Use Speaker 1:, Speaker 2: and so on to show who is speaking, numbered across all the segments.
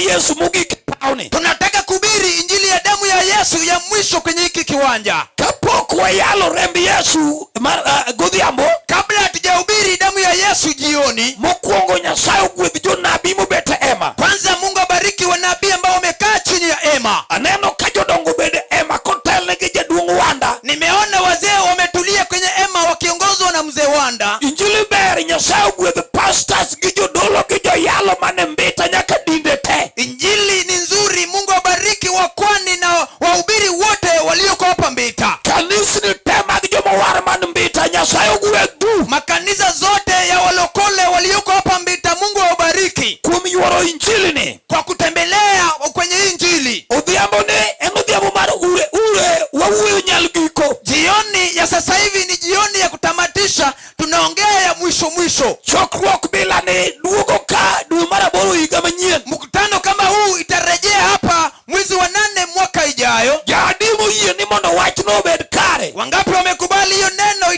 Speaker 1: Yesu mogik e pawni.
Speaker 2: Tunataka kuhubiri injili ya damu ya Yesu ya mwisho kwenye hiki kiwanja.
Speaker 1: Kapok wayalo remb Yesu mar godhiambo,
Speaker 2: Kabla hatujahubiri damu ya Yesu jioni,
Speaker 1: mokwongo Nyasaye ogwedh jonabi mobet e hema.
Speaker 2: Kwanza Mungu abariki wanabii ambao wamekaa chini ya hema.
Speaker 1: Aneno ka jodongo bede e hema kotelne gi jaduong' Wanda.
Speaker 2: Nimeona wazee wametulia kwenye hema wakiongozwa na mzee Wanda.
Speaker 1: Injili ber, Nyasaye ogwedh pastors gi jodolo gi joyalo mane Mbita nyaka dinde te.
Speaker 2: Injili ni nzuri, Mungu abariki wakwani na wahubiri wote walioko hapa Mbita.
Speaker 1: Kanisni te mag jomowar man Mbita, Nyasaye ogwedhu.
Speaker 2: Makanisa zote ya walokole walioko hapa Mbita, Mungu awabariki
Speaker 1: kuom yuoro injili ni.
Speaker 2: Kwa kutembelea kwenye injili.
Speaker 1: Odhiambo ni en odhiambo mar ure ure wawuoyo nyal giko.
Speaker 2: Jioni ya sasa hivi ni jioni ya kutamatisha, tunaongea ya mwisho mwisho.
Speaker 1: Chokruok bila ni duogo ka dwe mar aboro higa manyien.
Speaker 2: Mkutano kama huu itarejea hapa mwezi wa 8 mwaka ijayo.
Speaker 1: Jadi moyie ni mondo wachno obed kare.
Speaker 2: Wangapi wamekubali hiyo neno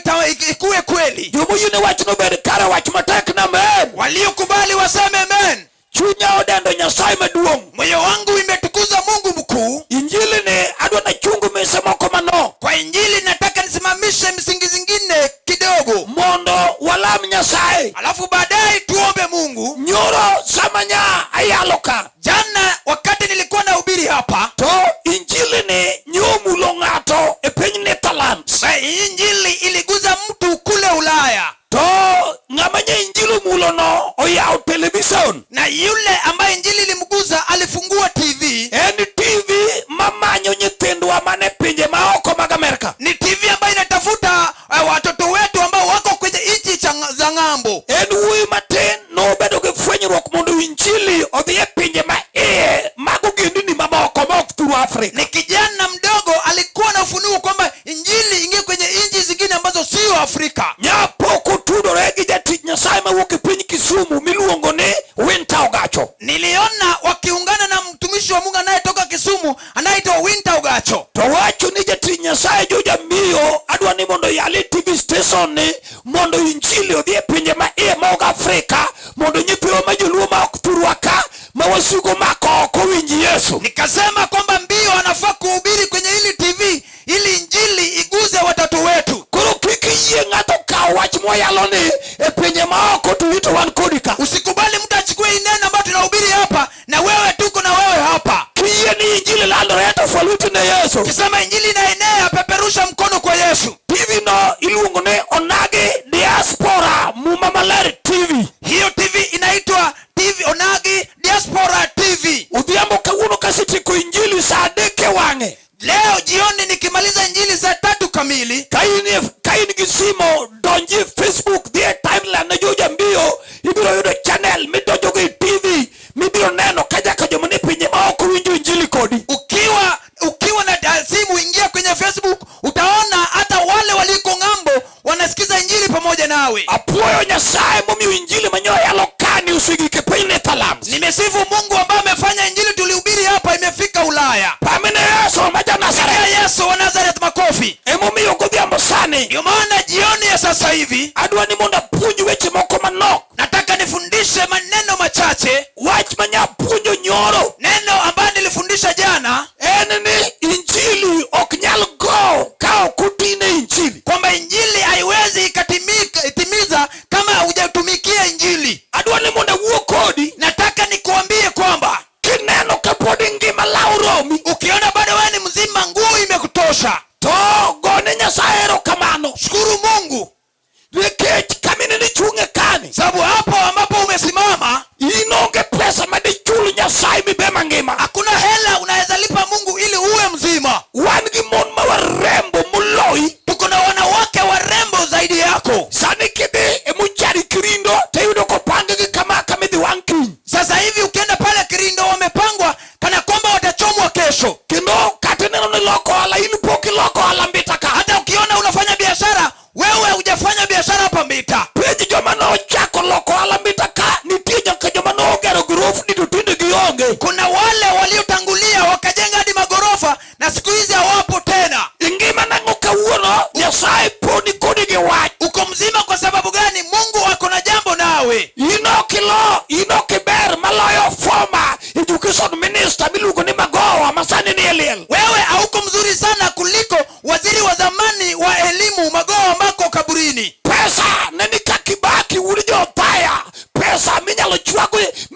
Speaker 2: ikuwe kweli?
Speaker 1: Jomoyie ni wachno obed kare, wach matek na amen.
Speaker 2: Waliokubali waseme amen.
Speaker 1: Chunya odendo Nyasaye maduong'.
Speaker 2: Moyo wangu imetukuza Mungu mkuu.
Speaker 1: Injili ni adwa nachungu mise moko manok.
Speaker 2: Kwa injili nataka nisimamishe msingi zingine kidogo.
Speaker 1: Mondo walam Nyasaye.
Speaker 2: Alafu baadaye tuombe Mungu.
Speaker 1: Nyoro sama nya ayalo ka.
Speaker 2: Jana wakati nilikuwa nahubiri hapa,
Speaker 1: to injili ni nyomulo ng'ato e piny Netherlands.
Speaker 2: Ba, injili iliguza mtu kule Ulaya.
Speaker 1: To ng'ama nye injili omulo no oyawo television.
Speaker 2: Na yule ambaye injili ilimguza alifungua TV.
Speaker 1: En TV mamanyo nyithindwa mane pinje maoko mag Amerka.
Speaker 2: Ni TV ambayo inatafuta watoto wetu ambao wako kwenye nchi za ng'ambo.
Speaker 1: En wuoyi matin nobedo gi fwenyruok mondo injili odhi e pinje ma iye mag ogendini mamoko ma ok thuru Afrika.
Speaker 2: Ni kijana mdogo alikuwa na ufunuo kwamba injili ingie kwenye nchi zingine ambazo sio Afrika.
Speaker 1: Nyapok otudore gi jatich Nyasaye mawuok e piny Kisumu miluongo ni Winter Ogacho.
Speaker 2: Niliona wakiungana na mtumishi wa Mungu anayetoka Kisumu anaitwa Winter Ogacho.
Speaker 1: To wacho ni jatich Nyasaye Joja Miyo adwa ni mondo yale TV station ni mondo injili odhi e pinje ma iye ma ok Afrika mondo nyithiwa ma joluo ma ok thurwa ka ma wasigu mako ok owinj Yesu.
Speaker 2: Nikasema kwamba mbio anafaa kuhubiri kwenye hili TV ili injili iguze watoto wetu.
Speaker 1: Koro kik iyie ng'ato kaw wach mwayalo ni e pinje ma oko to wito wan kodi ka.
Speaker 2: Usikubali mtu achukue hii neno ambayo tunahubiri hapa na wewe tuko na wewe hapa.
Speaker 1: Kiyie ni injili landore to fwaluti ne Yesu.
Speaker 2: Ukisema injili inaenea, peperusha mkono kwa Yesu.
Speaker 1: TV no iluongo ni Onagi Diaspora Muma Maler TV.
Speaker 2: Hiyo TV inaitwa TV Onagi Diaspora TV.
Speaker 1: Odhiambo kawuono kasetieko injili saa 3 e wang'e.
Speaker 2: Leo jioni nikimaliza injili saa 3 kamili.
Speaker 1: Ka in gi simo, donji e Facebook, dhi e timeline ne Joja Mbio, ibiro yudo channel midonjogo e TV, mibiro neno ka nyaka joma ni pinje ma oko winjo injili kodi.
Speaker 2: Ukiwa na simu, ingia kwenye Facebook, utaona hata wale waliko ng'ambo wanasikiza injili pamoja nawe.
Speaker 1: Apuoyo Nyasaye momiyo injili manyo yalo kani osegik e piny Netherlands.
Speaker 2: Nimesifu Mungu ambaye amefanya injili tulihubiri hapa imefika Ulaya.
Speaker 1: Pamene Yesu ma ja Nazareth.
Speaker 2: Pigia Yesu wa Nazareth makofi.
Speaker 1: Emomiyo godhiambo sani.
Speaker 2: Ndio maana jioni ya sasa hivi
Speaker 1: adwa ni mondo apuonj weche moko manok.
Speaker 2: Nataka nifundishe maneno machache.
Speaker 1: Wach manya puonjo nyoro.
Speaker 2: Neno ambalo nilifundisha jana
Speaker 1: en ni injili ok nyal go ka ok otine injili.
Speaker 2: Kwamba injili haiwezi ikatimika kama hujatumikia injili.
Speaker 1: Adwa ni mondo awuo kodi.
Speaker 2: Nataka nikuambie kwamba
Speaker 1: kineno kapod ngima law romi,
Speaker 2: ukiona bado wewe ni mzima, nguo imekutosha,
Speaker 1: to gone Nyasaye erokamano.
Speaker 2: Shukuru Mungu.
Speaker 1: Nikech kamine nichung'e kani,
Speaker 2: sababu hapo ambapo umesimama
Speaker 1: in onge pesa madichul Nyasaye mibe mangima.
Speaker 2: Hakuna hela unaweza lipa Mungu ili uwe mzima.
Speaker 1: Wan gi mon ma warembo moloyi.
Speaker 2: Tuko na wanawake warembo zaidi yako.
Speaker 1: Sani kidhi e mochari Kirindo to iyudo kopang gi kama kamidhi wang' kiny.
Speaker 2: Sasa hivi ukienda pale Kirindo wamepangwa kana kwamba watachomwa kesho.
Speaker 1: Kendo kata ineno ni loko ohala, in pok iloko ohala Mbita ka.
Speaker 2: Hata ukiona unafanya biashara, wewe hujafanya biashara hapa Mbita.
Speaker 1: Penj joma nochako loko ohala Mbita ka, nitie nyaka joma nogero gorofni to tinde gionge.
Speaker 2: Kuna wale waliotangulia wakajenga hadi magorofa na siku hizi hawapo tena.
Speaker 1: Ingima nang'o kawuono Nyasaye poni kodi gi wach.
Speaker 2: Uko mzima kwa sababu gani? Mungu ako na jambo nawe.
Speaker 1: In ok ilo, in ok iber maloyo former education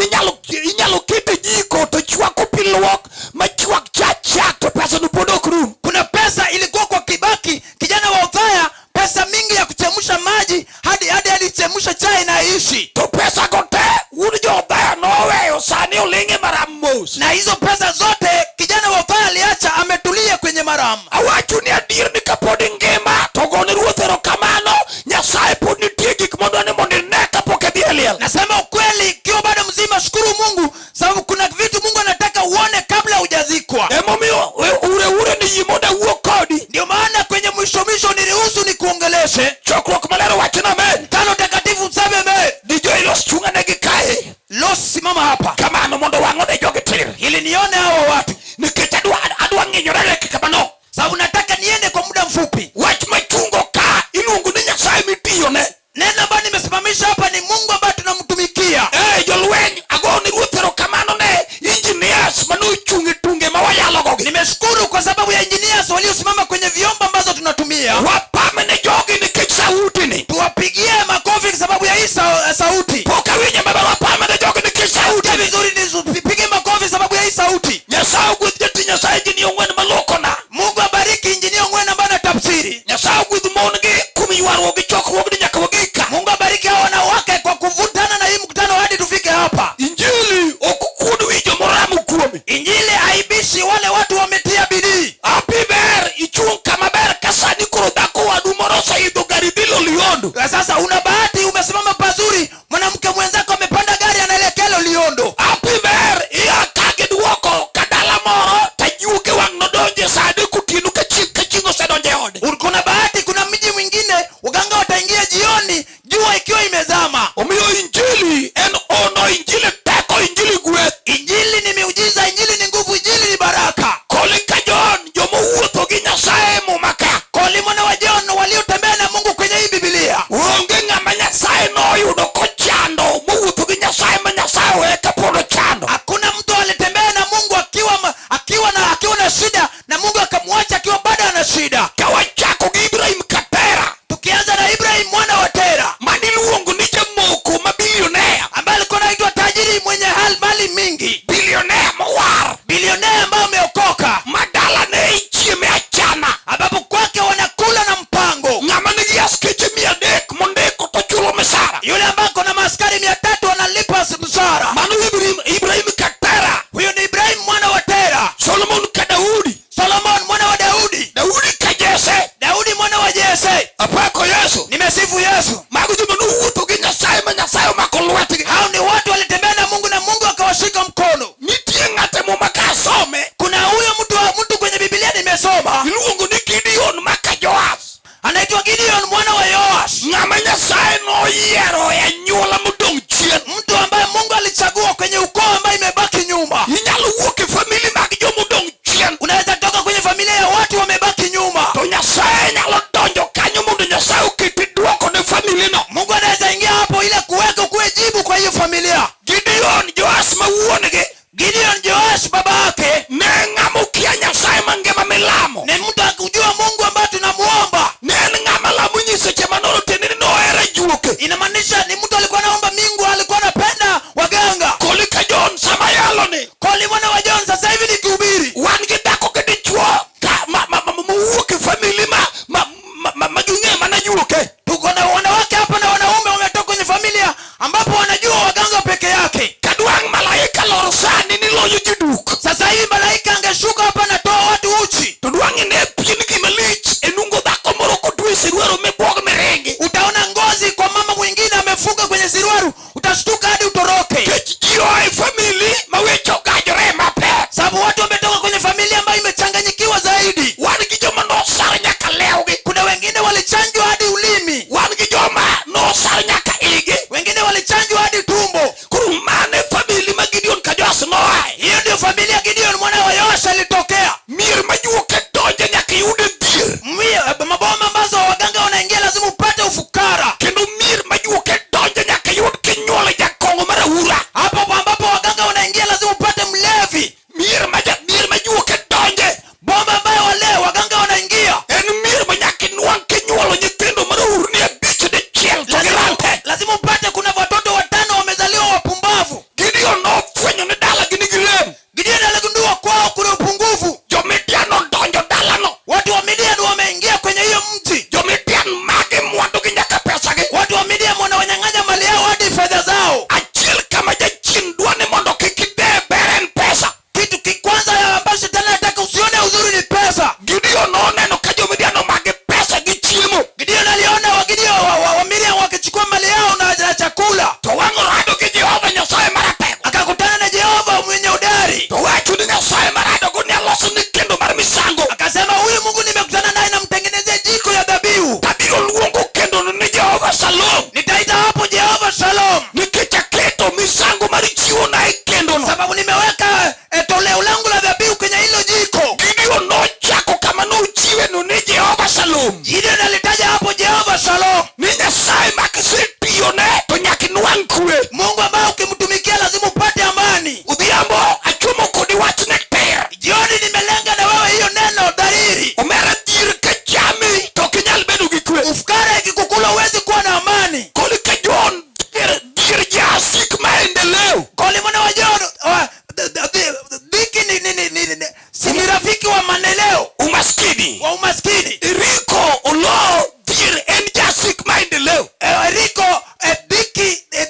Speaker 1: Ninyalo ket e jiko to chwako pi luok ma chwak chak chak to pesa no pod ok rum.
Speaker 2: Kuna pesa ilikuwa kwa Kibaki, kijana wa Othaya, pesa mingi ya kuchemsha maji hadi alichemsha chai na aishi.
Speaker 1: To pesa go te wuod jo Othaya noweyo sani oling'e maram mos.
Speaker 2: Na hizo pesa zote kijana wa Othaya aliacha ametulia kwenye maram.
Speaker 1: Awacho ni adier ni kapod ingima to gone ruoth erokamano. Nyasaye pod nitie gik modwa ni mondo ine kapok idhi e liel.
Speaker 2: Nasema ukweli, ikiwa bado mzima, shukuru Mungu, sababu kuna vitu Mungu anataka uone kabla hujazikwa.
Speaker 1: Emomiyo ure ure ni yie mondo awuo kodi.
Speaker 2: Ndio maana kwenye mwisho mwisho niruhusu nikuongeleshe.
Speaker 1: Chokruok maler wach ni amen.
Speaker 2: Tano takatifu mseme amen.
Speaker 1: Dijo ilos chunga negi kae.
Speaker 2: Los, simama hapa
Speaker 1: Kamano mondo wang' one jogi tir.
Speaker 2: ili nione hawa watu,
Speaker 1: Nikech adwa ng'inyora dakika manok.
Speaker 2: sababu nataka niende kwa muda mfupi.
Speaker 1: Wach machungo ka iluongo ni Nyasaye mitiyone.
Speaker 2: Neno ambayo nimesimamisha hapa ni Mungu ambaye tunamtumikia.
Speaker 1: Jolweny ago ni ruoth erokamano ne engineers manochung' e tunge ma wayalogo gi.
Speaker 2: Nimeshukuru kwa sababu ya engineers waliosimama kwenye vyombo ambazo tunatumia.
Speaker 1: Wapame ne jogi nikech sauti ni.
Speaker 2: Tuwapigie makofi kwa sababu ya hii sauti.
Speaker 1: Pok awinjo maber, wapame ne jogi nikech sauti
Speaker 2: Sikia
Speaker 1: ni.
Speaker 2: vizuri, nipige makofi sababu ya hii sauti.
Speaker 1: Nyasaye ogwedh jatich Nyasaye engineer Ong'wen malokona.
Speaker 2: Mungu abariki engineer Ong'wen ambaye anatafsiri.
Speaker 1: Nyasaye ogwedh mon gi kuom ywaruok gi chokruogni nyaka wagik ka.
Speaker 2: Mungu abariki hao wanawake kwa kuvutana na hii mkutano hadi tufike hapa.
Speaker 1: Injili ok kuod wi jomoramo kuome.
Speaker 2: Injili haibishi wale watu wametia bidii.
Speaker 1: Happy ber ichung' kama ber ka sani koro dhako wadu moro oseidho gari dhi Loliondo.
Speaker 2: Na sasa una bahati umesimama pazuri, mwanamke mwenzako amepanda gari anaelekea Loliondo.
Speaker 1: Happy ber ia ka giduoko ka dala moro tajuoke wang' nodonje sa adek otieno ka chieng' osedonjo e ode.
Speaker 2: Kuna bahati, kuna mji mwingine waganga wataingia jioni jua ikiwa imezama.
Speaker 1: Omiyo injili en ono, injili teko, injili gweth.
Speaker 2: Injili ni miujiza, injili ni nguvu, injili ni baraka.
Speaker 1: Koli ka John jomowuotho gi Nyasaye e Muma ka.
Speaker 2: Koli mwana wa John waliotembea na Mungu kwenye hii Biblia.
Speaker 1: Onge ng'ama Nyasaye noyudo kochando mowuotho gi Nyasaye ma Nyasaye oweye kapod ochando.
Speaker 2: Hakuna mtu alitembea na Mungu akiwa na shida na Mungu akamwacha akiwa bado ana shida.
Speaker 1: Ka wachako gi Ibrahim Katera.
Speaker 2: Tukianza na Ibrahim mwana wa Tera.
Speaker 1: Maniluongo ni jamoko ma bilionea.
Speaker 2: Ambaye alikuwa anaitwa tajiri mwenye mali mingi.
Speaker 1: Bilionea mowar.
Speaker 2: Bilionea ambaye ameokoka.
Speaker 1: Madala ne ichieme achana.
Speaker 2: Ambapo kwake wanakula na mpango.
Speaker 1: Ng'ama nigi askeche 300 mondiko to chulo misara.
Speaker 2: Yule ambaye ako na maaskari 300 wanalipa mshahara.
Speaker 1: Mano Ibrahim Katera.
Speaker 2: Huyo ni Ibrahim mwana wa Tera.
Speaker 1: Solomon ka Daudi.
Speaker 2: Solomon mwana wa Daudi.
Speaker 1: Daudi ka Jesse.
Speaker 2: Daudi mwana wa Jesse.
Speaker 1: Apako Yesu.
Speaker 2: Nimesifu Yesu.
Speaker 1: Mago joma nowuotho gi Nyasaye ma Nyasaye omako lwetgi.
Speaker 2: Hao ni watu walitembea na Mungu na Mungu akawashika mkono.
Speaker 1: Nitie ng'ate Muma ka asome.
Speaker 2: Kuna huyo mtu kwenye Biblia nimesoma.
Speaker 1: Iluongo ni Gideon maka Joash.
Speaker 2: Anaitwa Gideon mwana wa Joash.
Speaker 1: Ng'ama Nyasaye noyiero e anyuola modong' chien.
Speaker 2: Mtu ambaye Mungu alichagua kwenye ukoo ambaye imebaki nyuma.
Speaker 1: Inyalo wuok e famili mag jomodong' chien.
Speaker 2: Unaweza toka kwenye familia ya watu wamebaki nyuma.
Speaker 1: To Nyasaye nyalo donjo kanyo mondo Nyasaye oketi duoko ne famili no.
Speaker 2: Mungu anaweza ingia hapo ile kuweka kuwe jibu kwa hiyo familia.
Speaker 1: Gideon Joash ma wuon-gi.
Speaker 2: Gideon Joash baba yake.
Speaker 1: Ne ng'ama okia Nyasaye mangima milamo.
Speaker 2: Ni mtu akujua Mungu ambaye tunamuomba.
Speaker 1: Ne en ng'ama lamo nyiseche manono tiende ni nohero juoke.
Speaker 2: Inamaanisha ni mtu alikuwa anaomba Mungu, alikuwa anapenda waganga.
Speaker 1: Koli ka John sama yalo ni.
Speaker 2: Koli mwana wa John sasa hivi nikihubiri.
Speaker 1: Wan gi dhako gi dichuo ka ma mowuok e famili ma ging'e mana juoke.
Speaker 2: Tuko na wanawake hapa na wanaume wametoka kwenye familia ambapo wanajua waganga peke yake.
Speaker 1: Kadwang' malaika lor sani ni loyo ji duk.
Speaker 2: Sasa hivi malaika angeshuka hapa na toa watu uchi.
Speaker 1: To dwang' ine pien gima lich e nungo dhako moro kotwe siruaru mibuog miringi.
Speaker 2: Utaona ngozi kwa mama mwingine amefunga kwenye siruaru, utashtuka hadi utoroke.
Speaker 1: Kech ji oa e famili ma weche ogajore mapek.
Speaker 2: Sababu watu wametoka kwenye familia ambayo imechanganyikiwa zaidi.
Speaker 1: Wan gi joma nosar nyaka lewgi.
Speaker 2: Kuna wengine walichanjwa hadi ulimi.
Speaker 1: Wan gi joma nosar nyaka igi.
Speaker 2: Wengine walichanjwa hadi tumbo.
Speaker 1: Koro mano e famili ma Gideon ka Joash noae.
Speaker 2: Hiyo ndio familia Gideon mwana wa Joash alitokea.
Speaker 1: Mier ma juoke donje nyaka iyud dhier.
Speaker 2: Maboma ambazo waganga wanaingia lazima upate ufukara.
Speaker 1: Kendo mier ma juoke donje nyaka iyud kinyuolo jakong'o marahura.
Speaker 2: Hapo ambapo waganga wanaingia lazima upate mlevi.
Speaker 1: Mier ma juoke donje.
Speaker 2: Boma ambayo wale waganga wanaingia.
Speaker 1: En mier ma nyaka inwang' kinyuolo nyithindo marahurni 5 dichiel to girante.
Speaker 2: Lazima upate kuna watoto 5 wamezaliwa wapumbavu.
Speaker 1: Gideon
Speaker 2: Nasema na wajua dhiki si ni rafiki wa maendeleo,
Speaker 1: Umaskini.
Speaker 2: Wa umaskini.
Speaker 1: Eriko Oloo, dhier en jasik maendeleo.
Speaker 2: Eriko,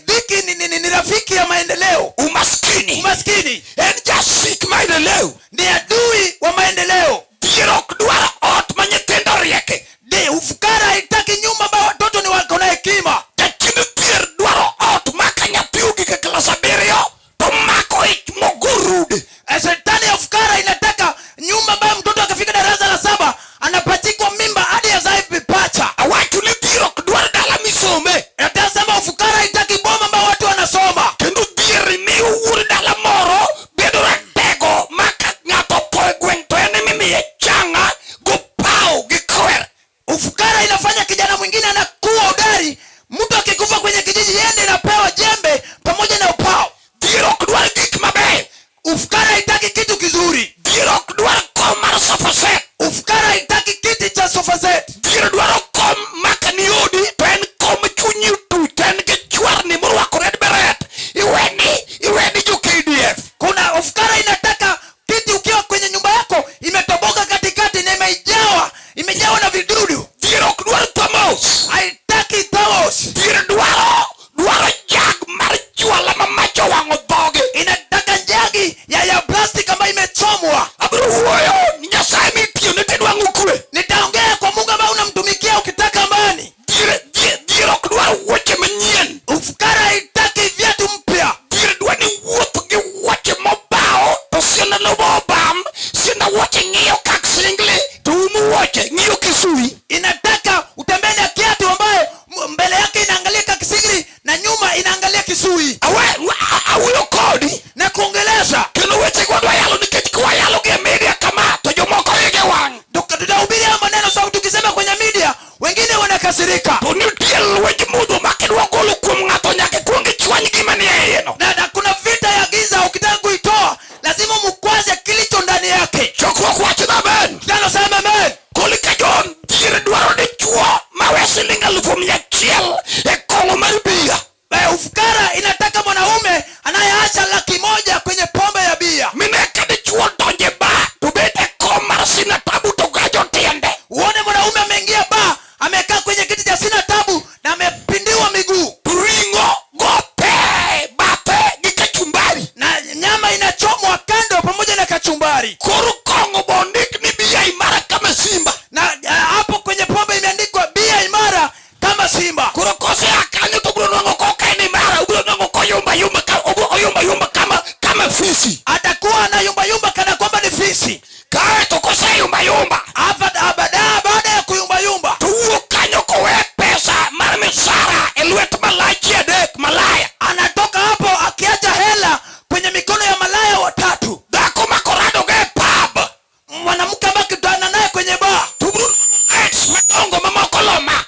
Speaker 2: dhiki ni rafiki ya maendeleo.
Speaker 1: Umaskini
Speaker 2: Umaskini
Speaker 1: en jasik maendeleo.
Speaker 2: Ni adui wa maendeleo.
Speaker 1: Dhier ok dwar ot ma nyithindo rieke.
Speaker 2: Ufukara haitaki nyumba ambayo watoto ni wako na hekima.
Speaker 1: Jachien dhier dwaro ot ma ka nyathi ogik e klas abiriyo to mako ich mogo rude.
Speaker 2: Shetani ya ufukara inataka nyumba ambayo mtoto akifika darasa la saba anapachikwa mimba hadi azae vipacha.
Speaker 1: Awacho ni dhier ok dwar dala misome.
Speaker 2: Nataka ufukara haitaki boma ambayo watu wanasoma.
Speaker 1: Kendo dhier miyo wuon dala moro bedo ratego ma ka ng'ato otho e gweng' to en emimiye changa gopaw gi kwer.
Speaker 2: Ufukara inafanya kijana mwingine anakuwa hodari, mtu akikufa kwenye kijiji yeye ndiye anapewa jembe pamoja na upao.
Speaker 1: Dhier ok dwar gik mabeyo.
Speaker 2: Ufukara haitaki kitu kizuri.
Speaker 1: Dhier ok dwar kom mar sofa set.
Speaker 2: Ufukara haitaki kiti cha sofa set.
Speaker 1: Dhier dwaro kom ma ka ni odi to en kom chunyi otuch to en gi chwarni morwako red beret. Iweni jo KDF.
Speaker 2: Kuna ufukara inataka kiti ukiwa kwenye nyumba yako imetoboka katikati na imejawa na vidudu.
Speaker 1: Dhier ok dwar thermos.
Speaker 2: Haitaki thermos.
Speaker 1: Dhier dwaro jag mar jwala ma mach owang'o dhoge.
Speaker 2: Inataka jagi ya plastic ambayo imechomwa.
Speaker 1: Abiro wuoyo ni Nyasaye mitiyone to idwang'o kwe.
Speaker 2: Nitaongea kwa Mungu ambaye unamtumikia ukitaka amani.
Speaker 1: Dhier ok dwar wuoche manyien.
Speaker 2: Ufukara haitaki viatu mpya.
Speaker 1: Dhier dwa ni wuoth gi wuoche mobao to sienda no mobam, sienda wuoche ng'iyo kak singli to umo wuoche ng'iyo kisui.
Speaker 2: Inataka utembee na kiatu ambaye mbele yake inaangalia kakisigiri na nyuma inaangalia kisui.
Speaker 1: Awuoyo kodi
Speaker 2: na kuongelesha.
Speaker 1: Kendo weche go dwa yalo nikech kwayalo gi e media kama to jomoko igi wang'.
Speaker 2: Tutahubiri hayo maneno sababu tukisema kwenye media wengine wanakasirika.
Speaker 1: To nitie lwenj mudho ma kidwa golo kuom ng'ato nyaka ikuong ichwany gima nie iye no.
Speaker 2: Na kuna vita ya giza ukitaka kuitoa lazima umkwaze kilicho ndani yake.
Speaker 1: Chokruok wacho na amen.
Speaker 2: Tano sema amen.
Speaker 1: Kolika John dhier dwaro dichuo mawe siling 1,100 e kong'o mar bia.
Speaker 2: Ufukara inataka mwanaume anayeacha 100,000 kwenye pombe ya bia.
Speaker 1: Mine ka dichuo donje ba to bet e kom mar sina tabu to gajo tiende.
Speaker 2: Uone mwanaume ameingia ba amekaa kwenye kiti cha sina tabu na amepindiwa miguu.
Speaker 1: To ring'o go pe bathe gi kachumbari.
Speaker 2: Na nyama inachomwa kando pamoja na kachumbari.
Speaker 1: Koro kong'o bondik ni bia imara kama simba.
Speaker 2: Na hapo kwenye pombe imeandikwa bia imara kama simba.
Speaker 1: Koro kose akanyo to biro nwang'o koka en imara, obiro nwang'o koyumba yumba ka, oyumba yumba kama fisi.
Speaker 2: Atakuwa na yumba yumba kana kwamba ni fisi.
Speaker 1: Kae to kose yumba yumba.
Speaker 2: Hapa baada ya kuyumba yumba.
Speaker 1: To wuok kanyo kowe pesa mar misara e lwet malachi adek malaya.
Speaker 2: Anatoka hapo akiacha hela kwenye mikono ya malaya watatu.
Speaker 1: Dhako makorado ge pub.
Speaker 2: Mwanamke ambaye akutana naye kwenye bar.
Speaker 1: To biro lights madongo mamoko loma.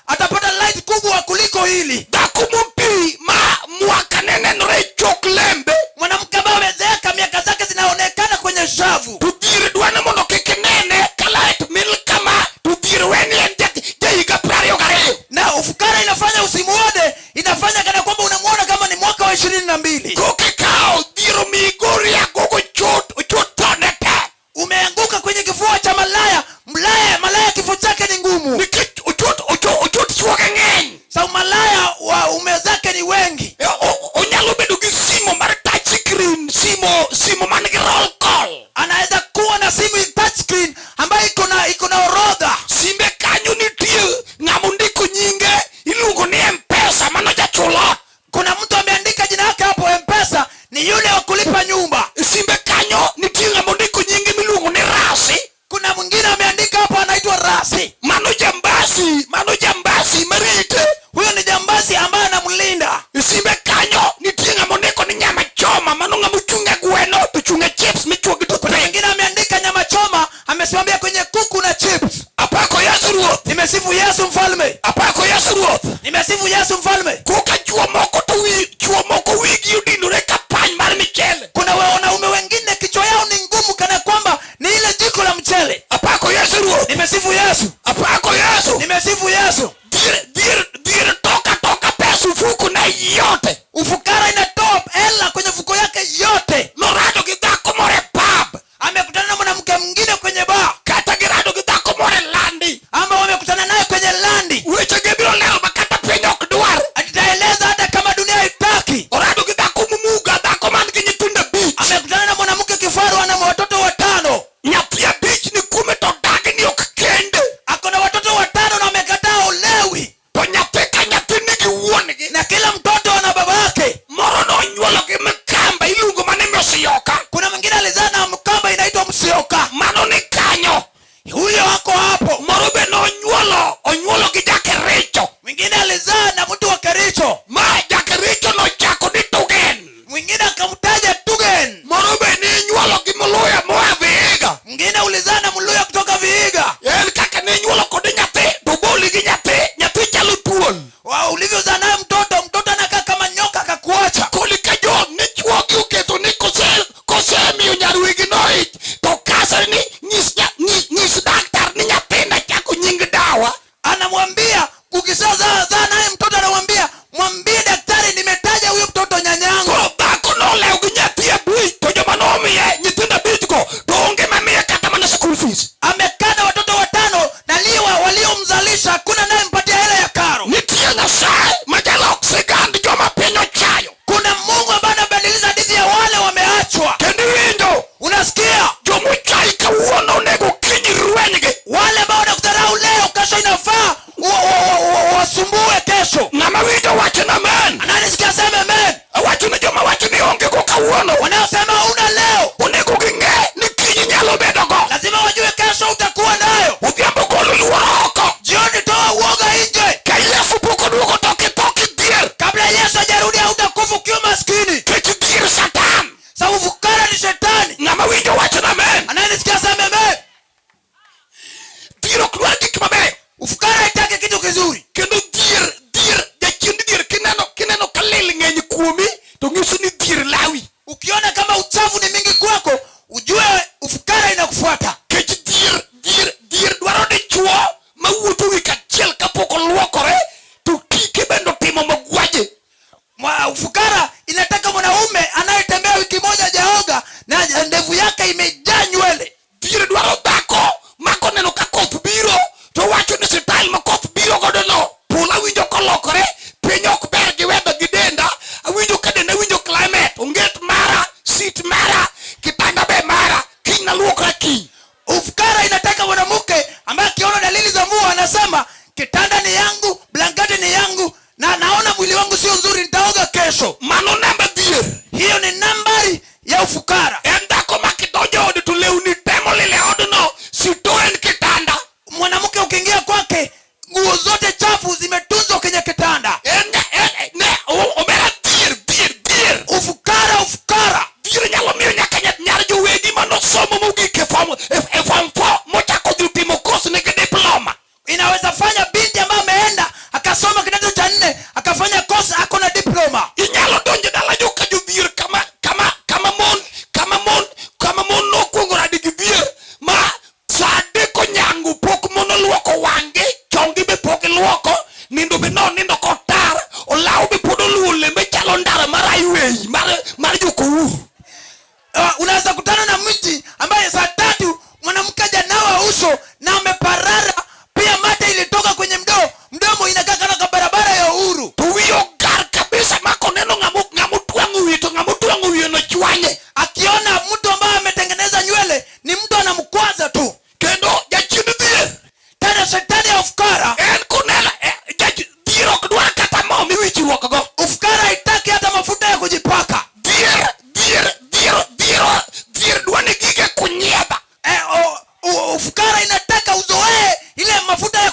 Speaker 2: Atapata light kubwa kuliko hili.
Speaker 1: Dhako mompi ma mwaka ne nenore chok lembe.
Speaker 2: Mwanamke ambaye amezeeka miaka zake zinaonekana kwenye shavu.
Speaker 1: To dhier dwa ni mondo kik nene ka light mil kama, to dhier weni en jahiga 22.
Speaker 2: Na ufukara inafanya usimuone, inafanya kana kwamba unamuona kama ni mwaka wa 22.
Speaker 1: Kokikawo dhier omiyi gori agogo chot, ochot thone te.
Speaker 2: Umeanguka kwenye kifua cha malaya, malaya kifo chake ni ngumu.
Speaker 1: Nikech ochot chuoge ng'eny.
Speaker 2: Sa malaya wa ume zake ni wengi.
Speaker 1: Onyalo bedo gi simo mar touch screen, simo man gi roll call.
Speaker 2: Anaweza kuwa na simu touch screen ambayo iko na orodha.
Speaker 1: Simbe kanyo nitie ng'ama ondiko nyinge iluongo ni M-Pesa, mano jachul ot.
Speaker 2: Kuna mtu ameandika jina yake hapo M-Pesa, ni yule wa kulipa nyumba.
Speaker 1: Simbe kanyo nitie ng'ama ondiko nyinge miluongo ni Rasi.
Speaker 2: Kuna mwingine ameandika hapo anaitwa Rasi.
Speaker 1: Mano jambasi, mano jambasi marite.
Speaker 2: Huyo ni jambasi ambaye anamlinda.
Speaker 1: Simbe kanyo nitie ng'ama ondiko ni nyama choma, mano ng'ama ochung' e gweno to ochung' e chips michuo gi
Speaker 2: Kuna
Speaker 1: toothpick.
Speaker 2: mwingine ameandika nyama choma, amesimamia kwenye kuku na chips.
Speaker 1: Apako Yesu Ruoth.
Speaker 2: Nimesifu Yesu mfalme.
Speaker 1: Apako Yesu Ruoth.
Speaker 2: Nimesifu Yesu mfalme.
Speaker 1: Koka chuo moko to wi, chuo moko wigi odinore ka pany mar michele.
Speaker 2: Kuna
Speaker 1: kawuono,
Speaker 2: Wanaosema una leo,
Speaker 1: onego ging'e ni kiny nyalo bedogo.
Speaker 2: Lazima wajue kesho utakuwa nayo.
Speaker 1: Odhiambo golo luoro oko.
Speaker 2: Jioni toa uoga nje.
Speaker 1: Ka Yesu pok oduogo to kitho kidhier.
Speaker 2: Kabla Yesu hajarudi hautakufa ukiwa maskini.
Speaker 1: Kech dhier Satan.
Speaker 2: Sababu fukara ni shetani.
Speaker 1: Ng'ama winjo wachna amen.
Speaker 2: Anayenisikia aseme amen.
Speaker 1: Dhier ok dwar gik mabeyo.
Speaker 2: Ufukara haitaki kitu kizuri.
Speaker 1: Kendo dhier dhier jachien dhier kineno ka lil ng'eny kuomi to nyiso ni dhier lawi.
Speaker 2: Ukiona kama uchafu ni mingi kwako, ujue ufukara inakufuata.
Speaker 1: Kech dhier dhier dhier dwaro dichuo mawuotho wik achiel kapok oluokore to tike bende otimo mogwaje.
Speaker 2: Ufukara inataka mwanaume anayetembea wiki moja hajaoga na ndevu yake imejaa nywele.
Speaker 1: Dhier dwaro dhako ma koneno ka koth biro to wacho ni style ma koth biro godo no polo awinjo kolokore piny ok ber gi weather gi denda awinjo ka denda winjo climate onget mara sit mara kitanda be mara kiny naluokra kiny.
Speaker 2: Ufukara inataka mwanamke ambaye akiona dalili za mvua anasema kitanda ni yangu, blanketi ni yangu na naona mwili wangu sio nzuri, nitaoga kesho.
Speaker 1: Mano namba dhier.
Speaker 2: Hiyo ni nambari ya ufukara.
Speaker 1: En dhako ma kidonjo ode to lewni temo lile odno sito en kitanda.
Speaker 2: Mwanamke ukiingia kwake nguo zote chafu zimetunzwa kwenye kitanda.
Speaker 1: En ne omera dhier dhier dhier.
Speaker 2: Ufukara ufukara.
Speaker 1: Dhier nyalo miyo nyaka nyar jowegi manosomo mogik e form 4 mochako dhi timo course nigi diploma.
Speaker 2: Inaweza fanya binti ambaye ameenda akasoma kidato cha 4 akafanya course ako na diploma.
Speaker 1: Inyalo donjo dala joka jodhier kama mon nokwongo radi gi dhier ma sa adek onyango pok mon oluoko wang'gi, chonggi be pok iluoko, nindo be nonindo kotar, olaw be pod oluwo lembe chalo ndara mar highway mar jokouru.
Speaker 2: Unaweza kutana na mji ambaye saa 3 mwanamke hajanawa uso na ameparara, pia mate ilitoka kwenye mdomo inakaa kama barabara ya Uhuru.
Speaker 1: To wiye ogar kabisa ma koneno ng'amo twang'o wiye to ng'amo twang'o wiye no chwanye.
Speaker 2: Akiona mtu ambaye ametengeneza nywele ni mtu anamkwaza tu.
Speaker 1: Kendo jachien dhier.
Speaker 2: Tena shetani ya ufukara.
Speaker 1: En koneno, dhier ok dwar kata mo miwichruok go.
Speaker 2: Ufukara haitaki hata mafuta ya kujipaka.
Speaker 1: Dhier, dhier, dhier, dhier, dhier dwa ni gige kunyiedha.
Speaker 2: Ufukara inataka uzoee ile mafuta ya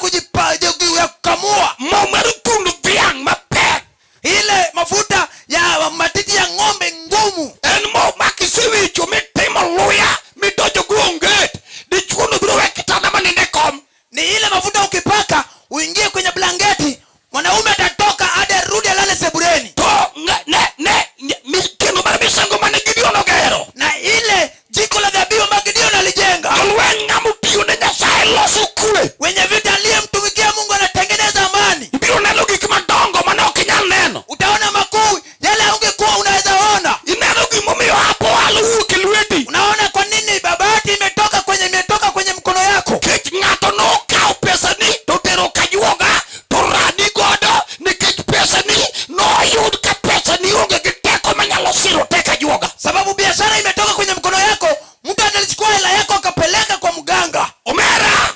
Speaker 2: ya kukamua.
Speaker 1: Mo mar thund dhiang' mapek.
Speaker 2: Ile mafuta ya matiti ya ng'ombe ngumu.
Speaker 1: En mo ma kisewicho mitimo luya midonjo go onget. Dichuo no biro we kitanda maninde kom.
Speaker 2: Ni ile mafuta ukipaka uingie kwenye blanketi, mwanaume atatoka hadi arudi alale sebuleni.
Speaker 1: To ne, ne, ne, mi, kendo mar misango mane Gideon ogero.
Speaker 2: Na ile jiko la dhabihu ambalo Gideon alijenga.
Speaker 1: Jolweny ng'ama otiyo ne Nyasaye loso kwe.
Speaker 2: Wenye vita aliyemtumikia Mungu anatengeneza amani.
Speaker 1: Ibiro neno gik madongo mane ok inyal neno.
Speaker 2: Utaona makuu yale ungekuwa unaweza ona.
Speaker 1: Ineno gimomiyo hapo walo wuok e lweti.
Speaker 2: Unaona kwa nini babati imetoka kwenye mkono yako.
Speaker 1: Kech ng'ato nokawo pesani to tero kajuoga to radi godo nikech pesani noyud ka pesani onge gi teko manyalo siro tek ajuoga.
Speaker 2: Sababu biashara imetoka kwenye mkono yako, mtu atalichukua hela yako akapeleka kwa mganga.
Speaker 1: Omera,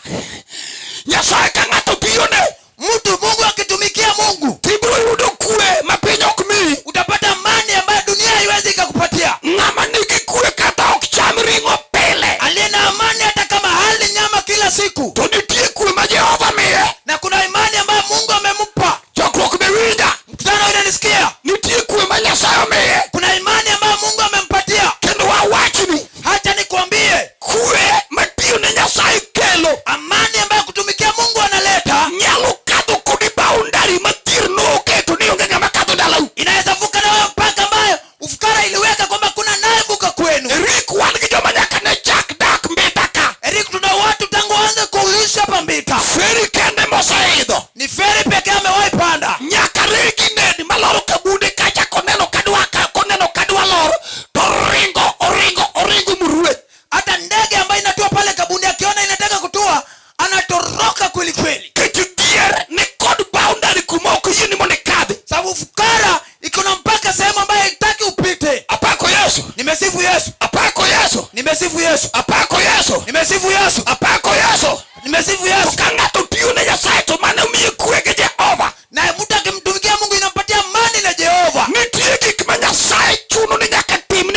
Speaker 1: Nyasaye ka ng'ato tiyone,
Speaker 2: mtu Mungu akitumikia Mungu,
Speaker 1: tibiro yudo kwe ma piny ok miyi.
Speaker 2: Utapata amani ambayo dunia haiwezi ikakupatia.
Speaker 1: Ng'ama nigi kwe kata ok cham ring'o pile.
Speaker 2: Aliye na amani hata kama hali nyama kila siku.
Speaker 1: To nitie kwe ma Jehova miye.
Speaker 2: Na kuna imani ambayo Mungu amempa.
Speaker 1: Chokruok be winja.
Speaker 2: Mkutano unanisikia?
Speaker 1: Nitie kwe ma Nyasaye omiye.
Speaker 2: Kuna imani ambayo Mungu amempatia.
Speaker 1: Kendo wawachni.
Speaker 2: Acha nikwambie.
Speaker 1: Kwe matiyo ne Nyasaye kelo.
Speaker 2: Amani ambayo kutumikia Mungu analeta.
Speaker 1: Nyalo kadho kodi boundary ma dhier noketo ni onge ng'ama kadho dalau.
Speaker 2: Inaweza vuka na wewe mpaka ambayo ufukara iliweka kwamba kuna nayevuka kwenu.
Speaker 1: Eric wan gi joma nyaka ne chak dak Mbita ka.
Speaker 2: Eric tuna watu tangu waanze kuishi hapa Mbita.
Speaker 1: Feri kende moseidho.
Speaker 2: Ni feri pekee amewahi panda.
Speaker 1: Nyaka regi nedi maloro kabunde kacha koneno kadwa ka koneno kadwa lor to ringo oringo oringo murwe.
Speaker 2: Hata ndege ambayo inatua pale Kabunde akiona inataka kutua anatoroka kweli kweli.
Speaker 1: Kech dhier ni kod boundary kuma ok yieni mondo ikadhi.
Speaker 2: Sababu fukara iko na mpaka sehemu ambayo haitaki upite.
Speaker 1: Apako Yesu.
Speaker 2: Nimesifu Yesu.
Speaker 1: Apako Yesu.
Speaker 2: Nimesifu Yesu.
Speaker 1: Apako Yesu.
Speaker 2: Nimesifu Yesu.
Speaker 1: Apako Yesu.
Speaker 2: Nimesifu Yesu.
Speaker 1: To ka ng'ato tiyo ne Nyasaye to mano miye kwe gi Jehova.
Speaker 2: Na mtu akimtumikia Mungu inampatia amani na Jehova.
Speaker 1: Nitie gik ma Nyasaye chuno ni nyaka tim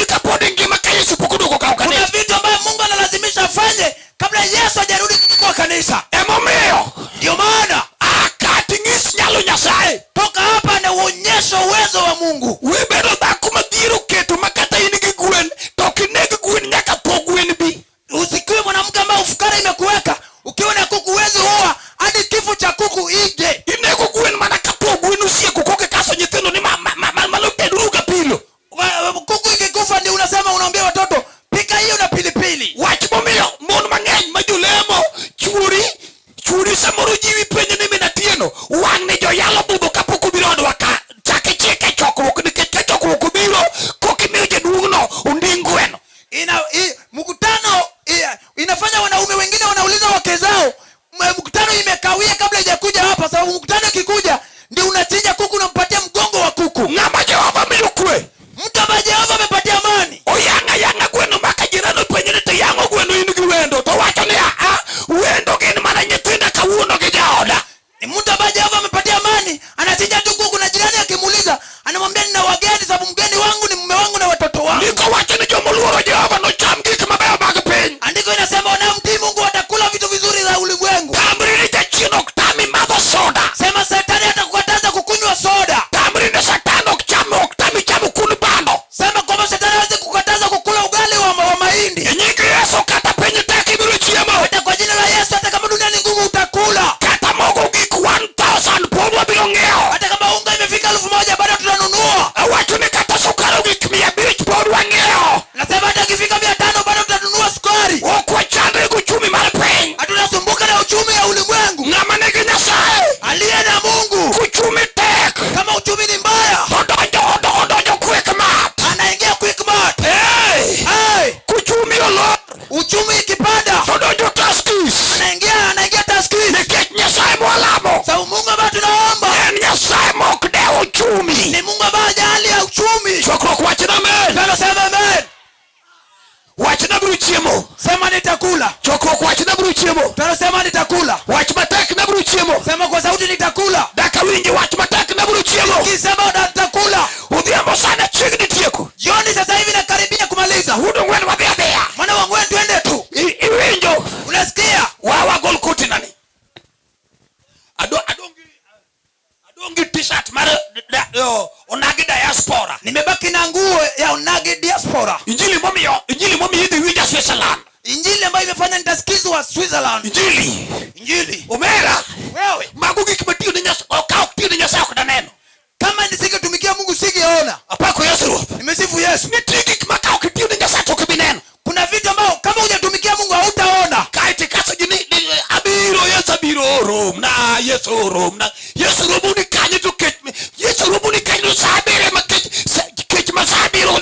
Speaker 2: Jehova amepatia amani,
Speaker 1: Oyang'a yang'a gweno ma ka jirani openje ni to iyang'o gweno in gi wendo to wacho ni aa wendo gin mana nyithinda kawuono gi jaoda.
Speaker 2: Ni mtu ambaye Jehova amepatia amani, anachinja tu kuku na jirani akimuuliza anamwambia nina wageni, sababu mgeni wangu ni mume wangu na watoto wangu.
Speaker 1: Ndiko wacho ni jomoluoro Jehova nocham gik mabeyo mag piny.
Speaker 2: Andiko inasema wanaomtii Mungu watakula vitu vizuri za ulimwengu.
Speaker 1: Tamri ni jachien ok tami madho soda.
Speaker 2: Sema shetani hatakukataza kukunywa soda.
Speaker 1: Tamri ni satan ok cham ok tami chamo kun bando.
Speaker 2: Sema kwamba shetani hawezi kukataza kukula ugali wa mahindi.
Speaker 1: E nying Yesu kata piny tek ibiro chiemo.
Speaker 2: Hata kwa jina la Yesu, hata kama dunia ni ngumu utakula.
Speaker 1: Kata mogo gik 1000 pod wabiro ng'iewo.
Speaker 2: Hata kama unga imefika 1000 bado tunanunua.
Speaker 1: Awacho ni kata sukari ogik 500 pod wang'iewo.
Speaker 2: Nasema hata ikifika 500 bado tutanunua sukari.
Speaker 1: Ok wachandre gi uchumi mar piny.
Speaker 2: Hatunasumbuka na uchumi ya ulimwengu.
Speaker 1: Ng'ama nigi Nyasaye
Speaker 2: Aliye na Mungu,
Speaker 1: kuchumi tek
Speaker 2: kama uchumi ni mbaya,
Speaker 1: to odonjo Quickmart.
Speaker 2: Anaingia Quickmart.
Speaker 1: Hey!
Speaker 2: Hey,
Speaker 1: Kuchumi olor
Speaker 2: uchumi ikipanda,
Speaker 1: to donjo Tuskys.
Speaker 2: anaingia Tuskys.
Speaker 1: Nikech Nyasaye mwalamo
Speaker 2: Sababu Mungu ambaye tunaomba
Speaker 1: en Nyasaye mok dew uchumi.
Speaker 2: Ni Mungu ambaye hajali ya uchumi.
Speaker 1: Chokruok wachna amen.
Speaker 2: Tano sema amen.
Speaker 1: Wachna biro chiemo.
Speaker 2: Sema nitakula.
Speaker 1: Chokruok wachna biro chiemo.
Speaker 2: Tano sema nitakula.
Speaker 1: Wach matek na biro chiemo.
Speaker 2: Sema kwa sauti nitakula.
Speaker 1: Daka winji wach matek na biro chiemo.
Speaker 2: Kisema nitakula.
Speaker 1: Odhiambo sana chiegni tieko.
Speaker 2: Jioni sasa hivi nakaribia kumaliza.
Speaker 1: Wuod Ongwen wadhi adhiya.
Speaker 2: Mwana wa Ongwen twende tu.
Speaker 1: Iwinjo.
Speaker 2: Unasikia?
Speaker 1: Wawa gol koti nani. Adongi t-shirt mar onagi diaspora.
Speaker 2: Nimebaki na nguo ya onagi diaspora.
Speaker 1: Injili momiyo idhi winja Switzerland.
Speaker 2: Injili ambayo imefanya nitasikizwa Switzerland.
Speaker 1: Injili.
Speaker 2: Injili.
Speaker 1: Omera.
Speaker 2: Wewe.
Speaker 1: Mago gik matiyo ne Nyasaye ok ok tiyo ne Nyasaye ok daneno.
Speaker 2: Kama nisingetumikia Mungu singeona.
Speaker 1: Apako Yesu Ruoth.
Speaker 2: Nimesifu Yesu.
Speaker 1: Nitie gik ma ka ok itiyo ne Nyasaye to ok ibi neno.
Speaker 2: Kuna vitu ambao kama hujatumikia Mungu hautaona.
Speaker 1: Kae to ikaso ji ni abiro Yesu abiro romna Yesu romna Yesu romo ni kanye to kech Yesu romo ni kanye to sa abiriyo ma kech kech ma sa abiriyo.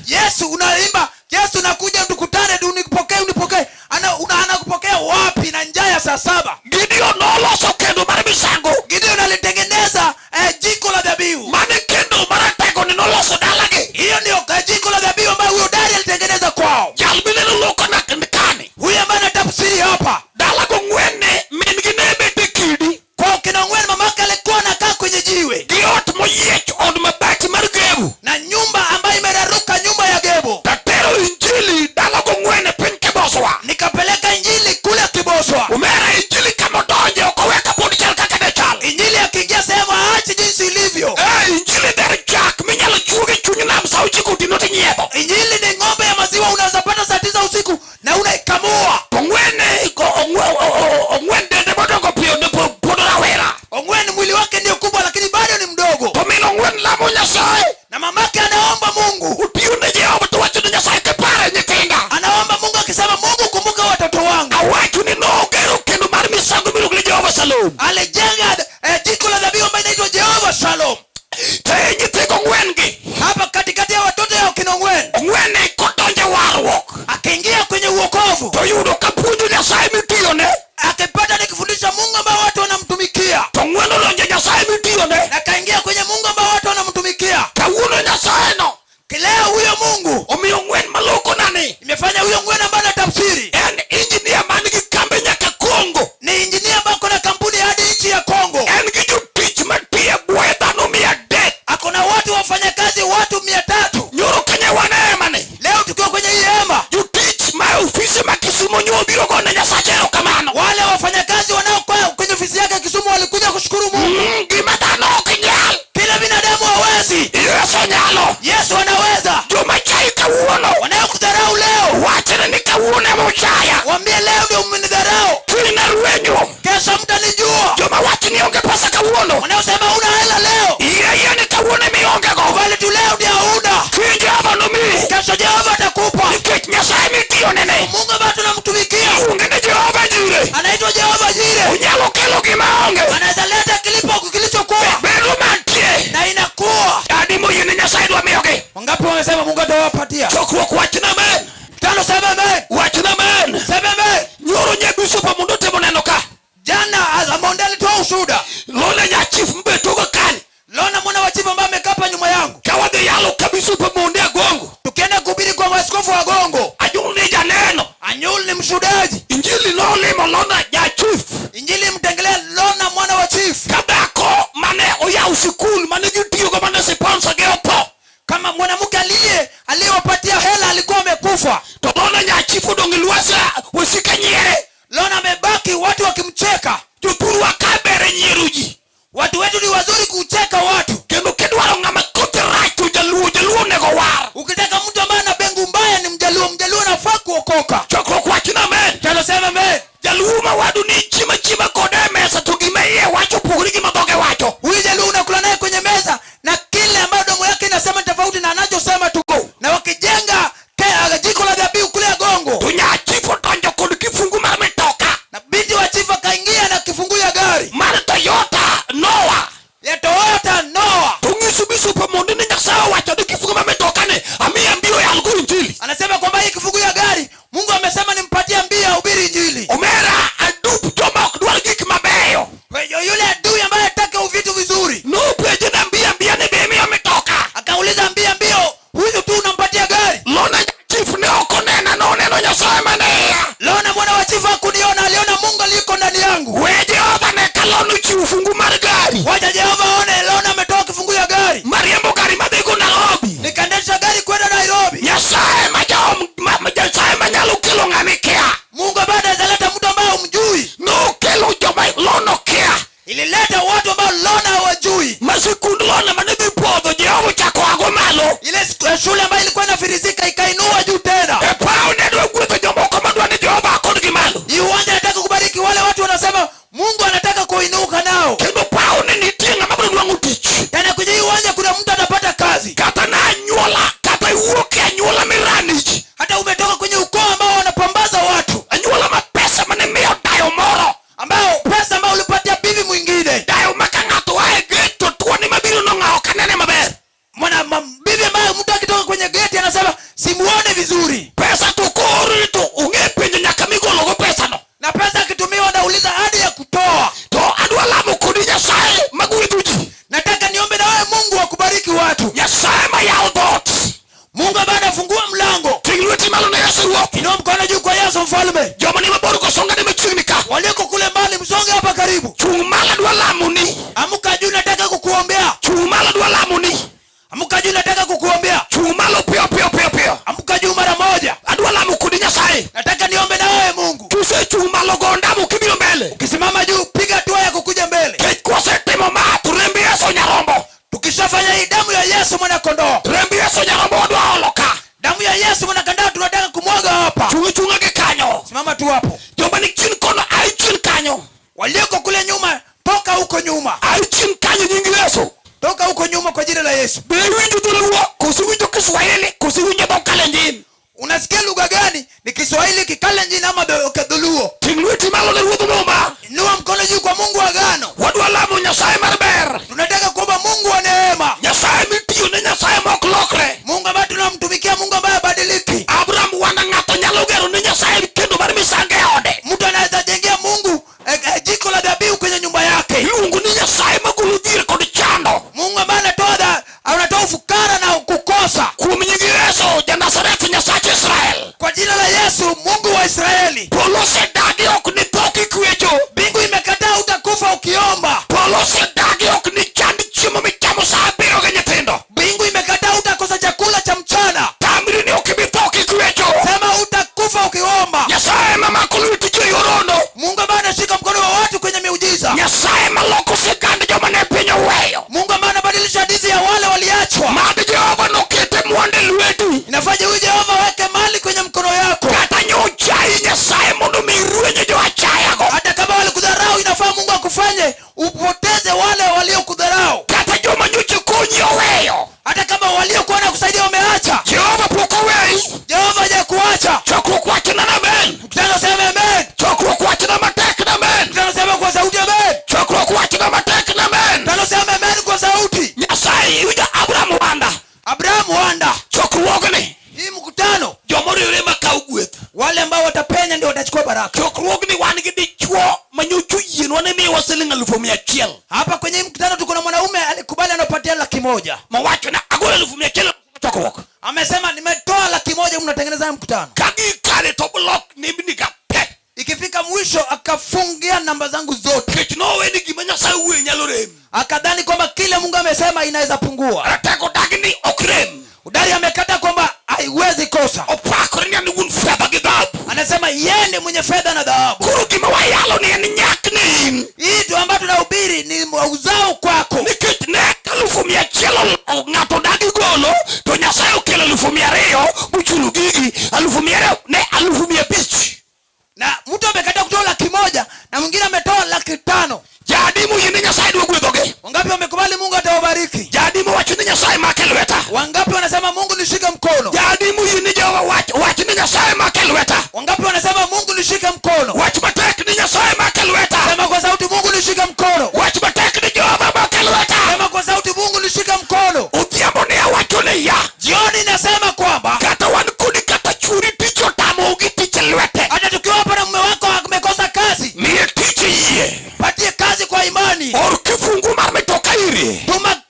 Speaker 2: Yesu unaimba, Yesu nakuja tukutane tu unipokee unipokee. Anakupokea wapi na njaa ya saa 7?
Speaker 1: Gideon noloso kendo mar misango.
Speaker 2: Gideon alitengeneza jiko la dhabihu.
Speaker 1: Mane kendo maratego ni noloso dalagi.
Speaker 2: Hiyo ndio jiko la dhabihu ambayo huyo dari alitengeneza kwao.
Speaker 1: Jal mineno loko na kani.
Speaker 2: Huyu ambaye anatafsiri hapa.
Speaker 1: Dala go ng'wene min gi ne bet e kidi.
Speaker 2: Kwa kina Ongwen mamake alikuwa anakaa kwenye jiwe.
Speaker 1: Gi ot moyiech od mabati mar gebu.
Speaker 2: Na nyumba ambayo imeraruka nyumba ya gebo.
Speaker 1: Tatero injili dala go ng'wene piny Kiboswa.
Speaker 2: Nikapeleka injili kule Kiboswa.
Speaker 1: Omera injili kama odonje ok owe kapod chal kaka ne chal.
Speaker 2: Injili akiingia sehemu aache jinsi ilivyo.
Speaker 1: Injili dher chak minyalo chuog e chuny nam sa ochiko otieno tinyiedho.
Speaker 2: Injili ni ng'ombe ya maziwa unaweza pata saa 9 usiku na unaikamua.
Speaker 1: Ongwen Ongwen dende modongo piyo ne pod rawera.
Speaker 2: Ongwen mwili wake ndio kubwa lakini bado ni mdogo.
Speaker 1: To min Ongwen lamo Nyasaye.
Speaker 2: Na mamake anaomba Mungu.
Speaker 1: Otiyo ne Jehova to wacho ni Nyasaye kipare nyithinda.
Speaker 2: Anaomba Mungu akisema Mungu kumbuka watoto wangu.
Speaker 1: Awacho ni nogero kendo mar misango miluongo ni Jehova Shalom.
Speaker 2: Alijenga jiko la dhabihu ambayo inaitwa Jehova Shalom.
Speaker 1: To e nyithigo Ongwen gi.
Speaker 2: Hapa katikati ya watoto ya kina Ongwen.
Speaker 1: Ongwen kodonjo e warruok.
Speaker 2: Akaingia kwenye uokovu.
Speaker 1: To yudo ka puonjo Nyasaye mitiyone.
Speaker 2: Akipata nikifundisha Mungu ambao watu wanamtumikia.
Speaker 1: To Ongwen odonjo e Nyasaye mitiyone.
Speaker 2: Na akaingia kwenye Mungu ambao watu wanamtumikia.
Speaker 1: Kawuono Nyasaye no.
Speaker 2: Leo huyo Mungu
Speaker 1: Omiyo Ongwen maloko nani.
Speaker 2: Imefanya huyo Ongwen ambaye anatafsiri.
Speaker 1: En engineer man gi kambe nyaka Kongo.
Speaker 2: Ni engineer ambaye kuna kampuni hadi nchi ya Kongo.
Speaker 1: En gi jotich matiyo e bwoye dhano 300.
Speaker 2: Ako na watu wafanyakazi watu 300.
Speaker 1: Nyoro kanye wan e hema ni.
Speaker 2: Leo tukiwa kwenye hii hema.
Speaker 1: Jotich ma e ofisi ma Kisumu nyo obiro gone Nyasache erokamano.
Speaker 2: Wale wafanyakazi wanaokuwa kwenye ofisi yake Kisumu walikuja kushukuru Mungu.
Speaker 1: Gima dhano ok nyal.
Speaker 2: Kila binadamu hawezi.
Speaker 1: Yesu nyalo.
Speaker 2: Yesu anaweza.
Speaker 1: Joma chayi kawuono.
Speaker 2: Wanaokudharau leo.
Speaker 1: Wachne ni kawuono ema uchaya.
Speaker 2: Waambie leo ndio mmenidharau.
Speaker 1: Kiny narwenyo.
Speaker 2: Kesho mtanijua.
Speaker 1: Joma wach ni onge pesa kawuono.
Speaker 2: Wanaosema huna hela leo.
Speaker 1: Yie yie ni kawuono ema ionge go.
Speaker 2: Bali tu leo ndio hauna.
Speaker 1: Kiny Jehova nomiyi.
Speaker 2: Kesho Jehova atakupa.
Speaker 1: Nikech Nyasaye mitiyone ne.
Speaker 2: Mungu ambaye tunamtumikia.
Speaker 1: Iluonge ni Jehova Jire.
Speaker 2: Anaitwa Jehova Jire.
Speaker 1: Onyalo kelo gima onge.
Speaker 2: Anaweza leta kilipo kilichokuwa.
Speaker 1: Bedo mantie.
Speaker 2: Na inakuwa.
Speaker 1: Adi moyie ni Nyasaye dwa miyogi.
Speaker 2: Wangapi wamesema Mungu atawapatia?
Speaker 1: Chokruok wachna amen.
Speaker 2: Tano sema amen.
Speaker 1: Wachna amen.
Speaker 2: Sema amen.
Speaker 1: Nyoro nye bishop mondo temo neno ka.
Speaker 2: Jana Amonde alitoa ushuhuda.
Speaker 1: Lona nya chief mbetogo kani.
Speaker 2: Lona mwana wa chief ambaye amekaa hapa nyuma yangu.
Speaker 1: Ka wadhi yalo ka bishop Monde agolo.
Speaker 2: Askofu wa Gongo.
Speaker 1: Anyul ni janeno.
Speaker 2: Anyul ni mshuhudaji.
Speaker 1: Injili nolimo Lona ja chief.
Speaker 2: Injili mtengelea Lona mwana wa chief.
Speaker 1: Ka dhako mane oyawo sikul mane gitiyogo mane sponsor gi otho.
Speaker 2: Kama mwanamke aliyewapatia hela alikuwa amekufa.
Speaker 1: To Lona nya chief odong' e Lwasa wasike nyiere.
Speaker 2: Lona amebaki watu wakimcheka.
Speaker 1: Jothurwa ka ber e nyiero ji.
Speaker 2: Watu wetu ni wazuri kucheka watu.
Speaker 1: Kendo kidwaro ng'ama kothe rach to jaluo, jaluo onego war.
Speaker 2: Ukitaka mtu ambaye ana bengu mbaya ni mjaluo, mjaluo anafaa kuokoka.
Speaker 1: Chokruok wach ni amen.
Speaker 2: Chalo sema amen.
Speaker 1: Jaluo ma wadu ni chiemo chiema kode e mesa to gima iye wacho opogore gi ma dhoge wacho.
Speaker 2: Huyu jaluo unakula naye kwenye meza na kile ambayo domo yake inasema ni tofauti na anachosema tu. Na wakijenga jiko la dhabihu kule Gongo.
Speaker 1: To nya chief odonjo kod kifungu mar mitoka.
Speaker 2: Na binti wa chief akaingia na kifungu ya gari.
Speaker 1: Mar Toyota Noah.
Speaker 2: Ya Toyota Noah.
Speaker 1: To nyiso bishop mondo ni Nyasaye owacho ni kifungu mar mitoka ni amiya mbio yal go injili.
Speaker 2: Anasema kwamba hii kifungu ya gari Mungu amesema nimpatie mbio ahubiri injili.
Speaker 1: Omera adup joma ok dwar gik mabeyo.
Speaker 2: Kwa hiyo yule adui ambaye hataki vitu vizuri.
Speaker 1: Nopenje na mbia mbia ni be imiyo mitoka.
Speaker 2: Akauliza mbia mbio huyu tu unampatia gari.
Speaker 1: Lona chief ne ok onena, noneno Nyasaye mane iya.
Speaker 2: Lona mwana wa chief hakuniona, aliona Mungu aliko ndani yangu.
Speaker 1: We Jehova ne ka Lona ochiwo fungu mar gari.
Speaker 2: Wacha Jehova aone Lona ametoa kifungu ya gari.
Speaker 1: Mariembo gari madhi go Nairobi.
Speaker 2: Nikaendesha gari kwenda Nairobi.
Speaker 1: Nyasaye ma jaom, ma, ma, Nyasaye manyalo kelo ng'ama ikia.
Speaker 2: Mungu ambaye anaweza leta mtu ambaye humjui.
Speaker 1: Nokelo joma Lona okia.
Speaker 2: Ilileta watu ambao Lona hawajui.
Speaker 1: Ma sikund Lona mane dhi podho, Jehova ochako ago malo.
Speaker 2: Ile shule ambayo ilikuwa inafirisika ikainua juu tena.
Speaker 1: E paw ne dwa gwedho jomoko madwa ni Jehova akodgi malo.
Speaker 2: Hii uwanja nataka kubariki wale watu wanasema Mungu anataka kuinuka nao.
Speaker 1: Kendo paw ne nitie ng'ama biro nwang'o tich.
Speaker 2: Tena kwenye hii uwanja kuna mtu atapata kazi.
Speaker 1: Kata na anyuola, kata iwuok e anyuola miranich.
Speaker 2: Hata umetoka kwenye ukoo ambao wanapambaza watu.
Speaker 1: Anyuola ma pesa mane miyo dayo moro.
Speaker 2: Ambao pesa ambao ulipatia bibi mwingine.
Speaker 1: Dayo ma ka ng'ato a e gate to tuone mabiro no ng'awo ok anene maber.
Speaker 2: Mwana bibi ambaye mtu akitoka kwenye gate anasema simuone vizuri.
Speaker 1: Pesa to koori to ong'e penjo nyaka migologo pesa no.
Speaker 2: Na pesa akitumiwa anauliza hadi ya kutoa.
Speaker 1: To adwa lamo kodi Nyasaye magwedho ji.
Speaker 2: Nataka niombe na wewe Mungu akubariki watu.
Speaker 1: Nyasaye ma yawo dhoot.
Speaker 2: Mungu ambaye anafungua mlango.
Speaker 1: Ting' lweti malo ne Yesu Ruoth.
Speaker 2: Inua mkono juu kwa Yesu mfalme.
Speaker 1: Joma ni mabor kosonga ni machiegni ka.
Speaker 2: Walioko kule mbali msonge hapa karibu.
Speaker 1: Chung' malo adwa lamoni.
Speaker 2: Amka juu nataka kukuombea.
Speaker 1: Chung' malo adwa lamoni.
Speaker 2: Amka juu nataka kukuombea.
Speaker 1: Chung' malo piyo piyo piyo piyo.
Speaker 2: Amka juu mara moja.
Speaker 1: Adwa lamo kodi Nyasaye.
Speaker 2: Nataka niombe na wewe Mungu.
Speaker 1: Kisechung' malo go ndamo kibiro mbele.
Speaker 2: Ukisimama juu piga hatua ya kukuja mbele.
Speaker 1: Kech kwasetimo ma to remb Yesu nyarombo.
Speaker 2: Tukishafanya hii damu ya Yesu mwana kondoo.
Speaker 1: Remb Yesu nyarombo wadwa olo ka.
Speaker 2: Damu ya Yesu mwana kondoo tunataka kumwaga hapa.
Speaker 1: Chung' chunga gi kanyo.
Speaker 2: Simama tu hapo.
Speaker 1: Joma ni chien kono ai chien kanyo.
Speaker 2: Walioko kule nyuma toka huko nyuma.
Speaker 1: Ai chien kanyo nying Yesu.
Speaker 2: Toka huko nyuma kwa jina la Yesu.
Speaker 1: Be iwinjo dholuo koso iwinjo Kiswahili koso iwinjo dho Kalenjin?
Speaker 2: Unasikia lugha gani? Ni Kiswahili, Kikalenjin ama Dholuo?
Speaker 1: Ting' lweti malo ne Ruodh Muma.
Speaker 2: Inua mkono juu kwa Mungu wa agano.
Speaker 1: Wadwa lamo Nyasaye mar ber.
Speaker 2: Tunataka kuomba Mungu wa neema.
Speaker 1: Nyasaye mitiyo ne Nyasaye ma ok lokre.
Speaker 2: Mungu ambaye tunamtumikia, Mungu ambaye habadiliki.
Speaker 1: Abraham wana ng'ato nyalo gero ne Nyasaye kendo mar misango e ode.
Speaker 2: Mtu anaweza jengea Mungu jiko la dhabihu kwenye nyumba yake.
Speaker 1: Iluongo ni Nyasaye magolo dhier kod chando.
Speaker 2: Mungu ambaye anatoa ufukara na kukosa.
Speaker 1: Kuom nying Yesu ja Nazareth Nyasach Israel.
Speaker 2: Kwa jina la Yesu Mungu wa Israeli.
Speaker 1: Polo osedagi ok ni tho kikwecho.
Speaker 2: Mbingu imekataa utakufa ukiomba.
Speaker 1: Polo osedagi ok ni chand chiemo michamo saa 7 gi nyithindo.
Speaker 2: Mbingu imekataa utakosa chakula cha mchana.
Speaker 1: Tamri ni ok ibi tho kikwecho.
Speaker 2: Sema utakufa ukiomba.
Speaker 1: Nyasaye mamako lweti ji e yor hono.
Speaker 2: Mungu ambaye anashika mkono wa watu kwenye miujiza.
Speaker 1: Nyasaye maloko sigand joma ne piny oweyo.
Speaker 2: Mungu ambaye anabadilisha hadithi ya wale waliachwa.
Speaker 1: Mad Jehova nokete mwande lweti.
Speaker 2: Inafanya huyu Jehova aweke mali kwenye mkono yako.
Speaker 1: Kata nyochai Nyasaye mondo mi irwenye jo achayago.
Speaker 2: Hata kama walikudharau inafaa Mungu akufanye upoteze wale waliokudharau.
Speaker 1: Kata joma nyocha konyi oweyo.
Speaker 2: Hata kama waliokuwa wanakusaidia wameacha.
Speaker 1: Jehova pok oweyi.
Speaker 2: Jehova hajakuacha.
Speaker 1: Chokruok wachna na amen.
Speaker 2: Mkutano sema amen.
Speaker 1: Chokruok wachna matek na amen.
Speaker 2: Mkutano sema kwa sauti amen.
Speaker 1: Chokruok wachna matek na amen.
Speaker 2: Mkutano sema amen kwa sauti.
Speaker 1: Nyasaye iwinjo Abraham Wanda.
Speaker 2: Abraham Wanda.
Speaker 1: Chokruogni.
Speaker 2: Hii mkutano.
Speaker 1: Joma oriwre makaw gweth.
Speaker 2: Wale ambao watapenya ndio watachukua baraka.
Speaker 1: Chokruogni wan gi dichuo manyocha oyienwa ni miwa siling 100,000.
Speaker 2: Hapa kwenye mkutano tuko na mwanaume alikubali anapatia 100,000.
Speaker 1: Mowacho na agolo 100,000 chokruok.
Speaker 2: Amesema nimetoa 100,000 mnatengeneza mkutano.
Speaker 1: Ka gikare to block nembni ga te.
Speaker 2: Ikifika mwisho akafungia namba zangu zote.
Speaker 1: Nikech nowe ni gima Nyasaye wuoye nyalo rem.
Speaker 2: Akadhani kwamba kile Mungu amesema inaweza pungua.
Speaker 1: Ratego dagi ni ok rem.
Speaker 2: Udari amekata kwamba haiwezi kosa.
Speaker 1: Opakore ni an wuon fedha gi dhahabu.
Speaker 2: Anasema yeye ndiye mwenye fedha na dhahabu.
Speaker 1: Koro gima wayalo ni en nyak ni in.
Speaker 2: Hii tu ambayo tunahubiri ni uzao kwako.
Speaker 1: Nikech ne 100,000 ng'ato dagi golo to Nyasaye okelo 200,000 mochulo gigi 200,000 ne 500,000.
Speaker 2: Na mtu amekata kutoa 100,000 na mwingine ametoa 500,000.
Speaker 1: Jadi moyie ni Nyasaye dwa gwedhogi.
Speaker 2: Wangapi wamekubali Mungu atawabariki?
Speaker 1: Jadi mowacho ni Nyasaye make lweta.
Speaker 2: Wangapi wanasema Mungu nishike mkono?
Speaker 1: Jadi moyie ni Jehova wach ni Nyasaye make lweta.
Speaker 2: Wangapi wanasema Mungu nishike mkono?
Speaker 1: Wach matek ni Nyasaye make lweta.
Speaker 2: Sema kwa sauti Mungu nishike mkono.
Speaker 1: Wach matek ni Jehova make lweta.
Speaker 2: Sema kwa sauti Mungu nishike mkono.
Speaker 1: Odhiambo ne awacho ni ya.
Speaker 2: Jioni nasema kwamba
Speaker 1: kata wan kodi kata churi tich otamo gi tich e lwete.
Speaker 2: Hata tukiwa hapa na mume wako amekosa kazi,
Speaker 1: miye tich yie.
Speaker 2: Patie kazi kwa imani.
Speaker 1: Or kifungu mar mitoka ire.
Speaker 2: Tuma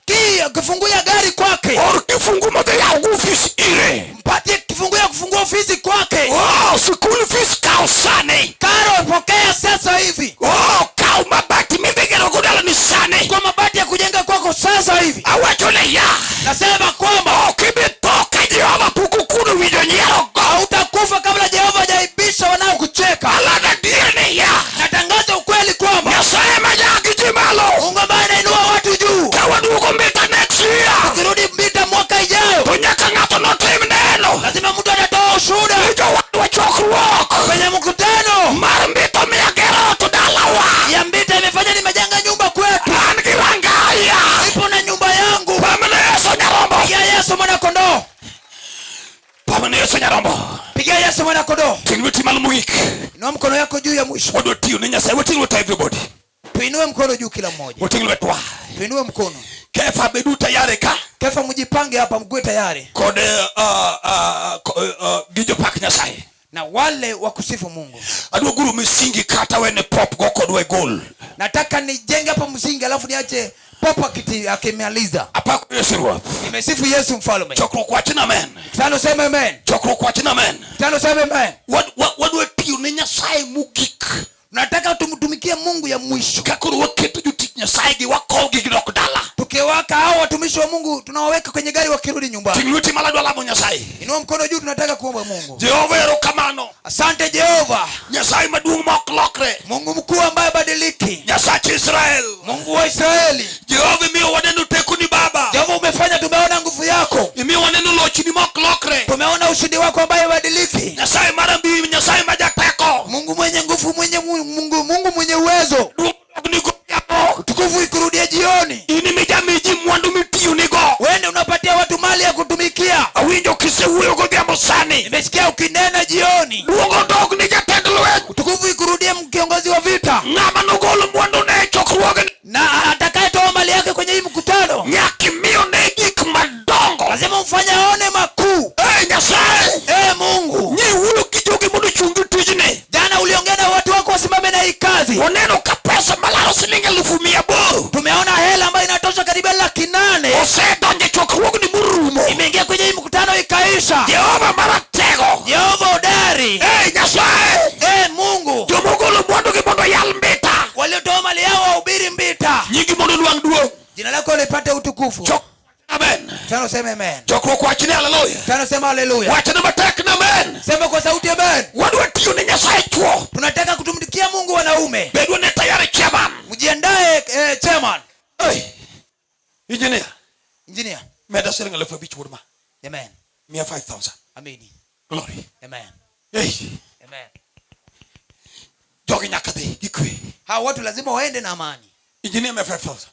Speaker 2: kifungu ya gari kwake.
Speaker 1: Or kifungu modhi yaw ofis ire.
Speaker 2: Mpatie kifungu ya kufungua ofisi kwake.
Speaker 1: Oh, school fees kaw sani.
Speaker 2: Karo pokea sasa hivi.
Speaker 1: Oh, kaw mabati midhi gero go dalani sani.
Speaker 2: Kwa mabati ya kujenga kwako sasa hivi.
Speaker 1: Awacho ni ya.
Speaker 2: Nasema kwamba
Speaker 1: ok ibi tho ka Jehova pok okuno winjo nyiero go.
Speaker 2: Hautakufa kabla Jehova hajaibisha wanaokucheka.
Speaker 1: Alanda adier ni ya.
Speaker 2: Natangaza ukweli kwamba
Speaker 1: Nyasaye ma nyagi ji malo.
Speaker 2: Mungu ambaye anainua watu juu.
Speaker 1: Ka waduogo Mbita next year.
Speaker 2: Tukirudi Mbita mwaka ijao.
Speaker 1: To nyaka ng'ato notim neno.
Speaker 2: Lazima mtu atatoa ushuhuda.
Speaker 1: Ni jowadwa chokruok.
Speaker 2: Kwenye mkutano.
Speaker 1: Mar Mbita omiyo agero ot dalawa.
Speaker 2: Ya Mbita imefanya nimejenga nyumba kwetu.
Speaker 1: An gi rangaya.
Speaker 2: Nipo na nyumba yangu.
Speaker 1: Pamne Yesu nyarombo.
Speaker 2: Pigia Yesu mwana kondoo.
Speaker 1: Pamne Yesu nyarombo.
Speaker 2: Pigia Yesu mwana kondoo.
Speaker 1: Ting' lweti malo mogik.
Speaker 2: Inua mkono yako juu ya mwisho.
Speaker 1: Wadwa tiyo ne Nyasaye. Wating' lwetwa everybody.
Speaker 2: Tuinue mkono juu kila mmoja.
Speaker 1: Wating' lwetwa.
Speaker 2: Tuinue mkono.
Speaker 1: Kefa bedu tayari ka.
Speaker 2: Kefa mjipange hapa mgue tayari.
Speaker 1: Kod gi jopak Nyasaye.
Speaker 2: Na wale wa kusifu Mungu.
Speaker 1: Adwa guro misingi kata wene pop go kodwa e gol.
Speaker 2: Nataka nijenge hapa msingi alafu niache pop akimaliza.
Speaker 1: Apako Yesu Ruoth.
Speaker 2: Nimesifu Yesu mfalme.
Speaker 1: Chokruok wach ni amen.
Speaker 2: Tano sema amen.
Speaker 1: Chokruok wach ni amen.
Speaker 2: Tano sema amen.
Speaker 1: Wadwa tiyo ne Nyasaye mogik.
Speaker 2: Nataka tumtumikie Mungu ya mwisho.
Speaker 1: Ka koro waketo jotich Nyasaye gi wakow gi gidok dala.
Speaker 2: Tukiwaka hao watumishi wa Mungu tunawaweka kwenye gari wakirudi nyumbani.
Speaker 1: Ting' lweti malo adwa lamo Nyasaye.
Speaker 2: Inua mkono juu tunataka kuomba Mungu.
Speaker 1: Jehova erokamano.
Speaker 2: Asante Jehova.
Speaker 1: Nyasaye maduong' ma ok lokre.
Speaker 2: Mungu mkuu ambaye badiliki.
Speaker 1: Nyasach Israel.
Speaker 2: Mungu wa Israeli.
Speaker 1: Jehova imiyo waneno tekoni Baba.
Speaker 2: Jehova umefanya tumeona nguvu yako.
Speaker 1: Imiyo waneno lochni ma ok lokre.
Speaker 2: Tumeona ushindi wako ambaye badiliki.
Speaker 1: Nyasaye mar ambi, Nyasaye ma jateko.
Speaker 2: Mungu mwenye nguvu, mwenye Mungu, Mungu mwenye uwezo.
Speaker 1: Duong' ni godhiambo.
Speaker 2: Utukufu ikurudie jioni.
Speaker 1: In ema ji mwandu mitiyo nigo.
Speaker 2: Wewe ndiye unapatia watu mali ya kutumikia.
Speaker 1: Awinjo kisewuoyo godhiambo sani.
Speaker 2: Nimesikia ukinena jioni.
Speaker 1: Duong' odog ni jatend lweny.
Speaker 2: Utukufu ikurudie kiongozi wa vita.
Speaker 1: Ng'ama nogol mwandu ne e chokruogni.
Speaker 2: Na atakayetoa mali yake kwenye hii mkutano.
Speaker 1: Nyaka imiyo ne gik madongo.
Speaker 2: Lazima umfanye aone makuu.
Speaker 1: Nyasaye.
Speaker 2: Mungu.
Speaker 1: Nyi wuoyo gi jogi mondo ochung' gi tijni.
Speaker 2: Jana uliongea na watu wako wasimame na hii kazi.
Speaker 1: Oneno ka pesa malaro siling 800,000.
Speaker 2: Tumeona hela ambayo inatosha karibu 800,000.
Speaker 1: Osedonjo e chokruogni morumo.
Speaker 2: Imeingia kwenye hii mkutano ikaisha.
Speaker 1: Jehova maratego.
Speaker 2: Jehova hodari.
Speaker 1: Nyasaye.
Speaker 2: Mungu.
Speaker 1: Jomogolo mwandu gi mondo oyal Mbita.
Speaker 2: Waliotoa mali yao wahubiri Mbita.
Speaker 1: Nyingi mondo nwang' duong'.
Speaker 2: Jina lako lipate utukufu.
Speaker 1: Amen.
Speaker 2: Tano sema amen.
Speaker 1: Chokruok wach ni haleluya.
Speaker 2: Tano sema haleluya.
Speaker 1: Wachne matek ni amen.
Speaker 2: Sema kwa sauti amen.
Speaker 1: Wadwa tiyo ne Nyasaye chwo.
Speaker 2: Tunataka kutumikia Mungu wanaume.
Speaker 1: Bedwa ne tayari chairman.
Speaker 2: Mjiandae chairman.
Speaker 1: Hey. Engineer.
Speaker 2: Engineer.
Speaker 1: Meda siling 5,000 wuod ma.
Speaker 2: Amen.
Speaker 1: Mia 5,000.
Speaker 2: Amini.
Speaker 1: Glory.
Speaker 2: Amen.
Speaker 1: Hey.
Speaker 2: Amen.
Speaker 1: Jogi nyaka dhi gi kwe.
Speaker 2: Hawa watu lazima waende na amani.
Speaker 1: Engineer mia 5,000.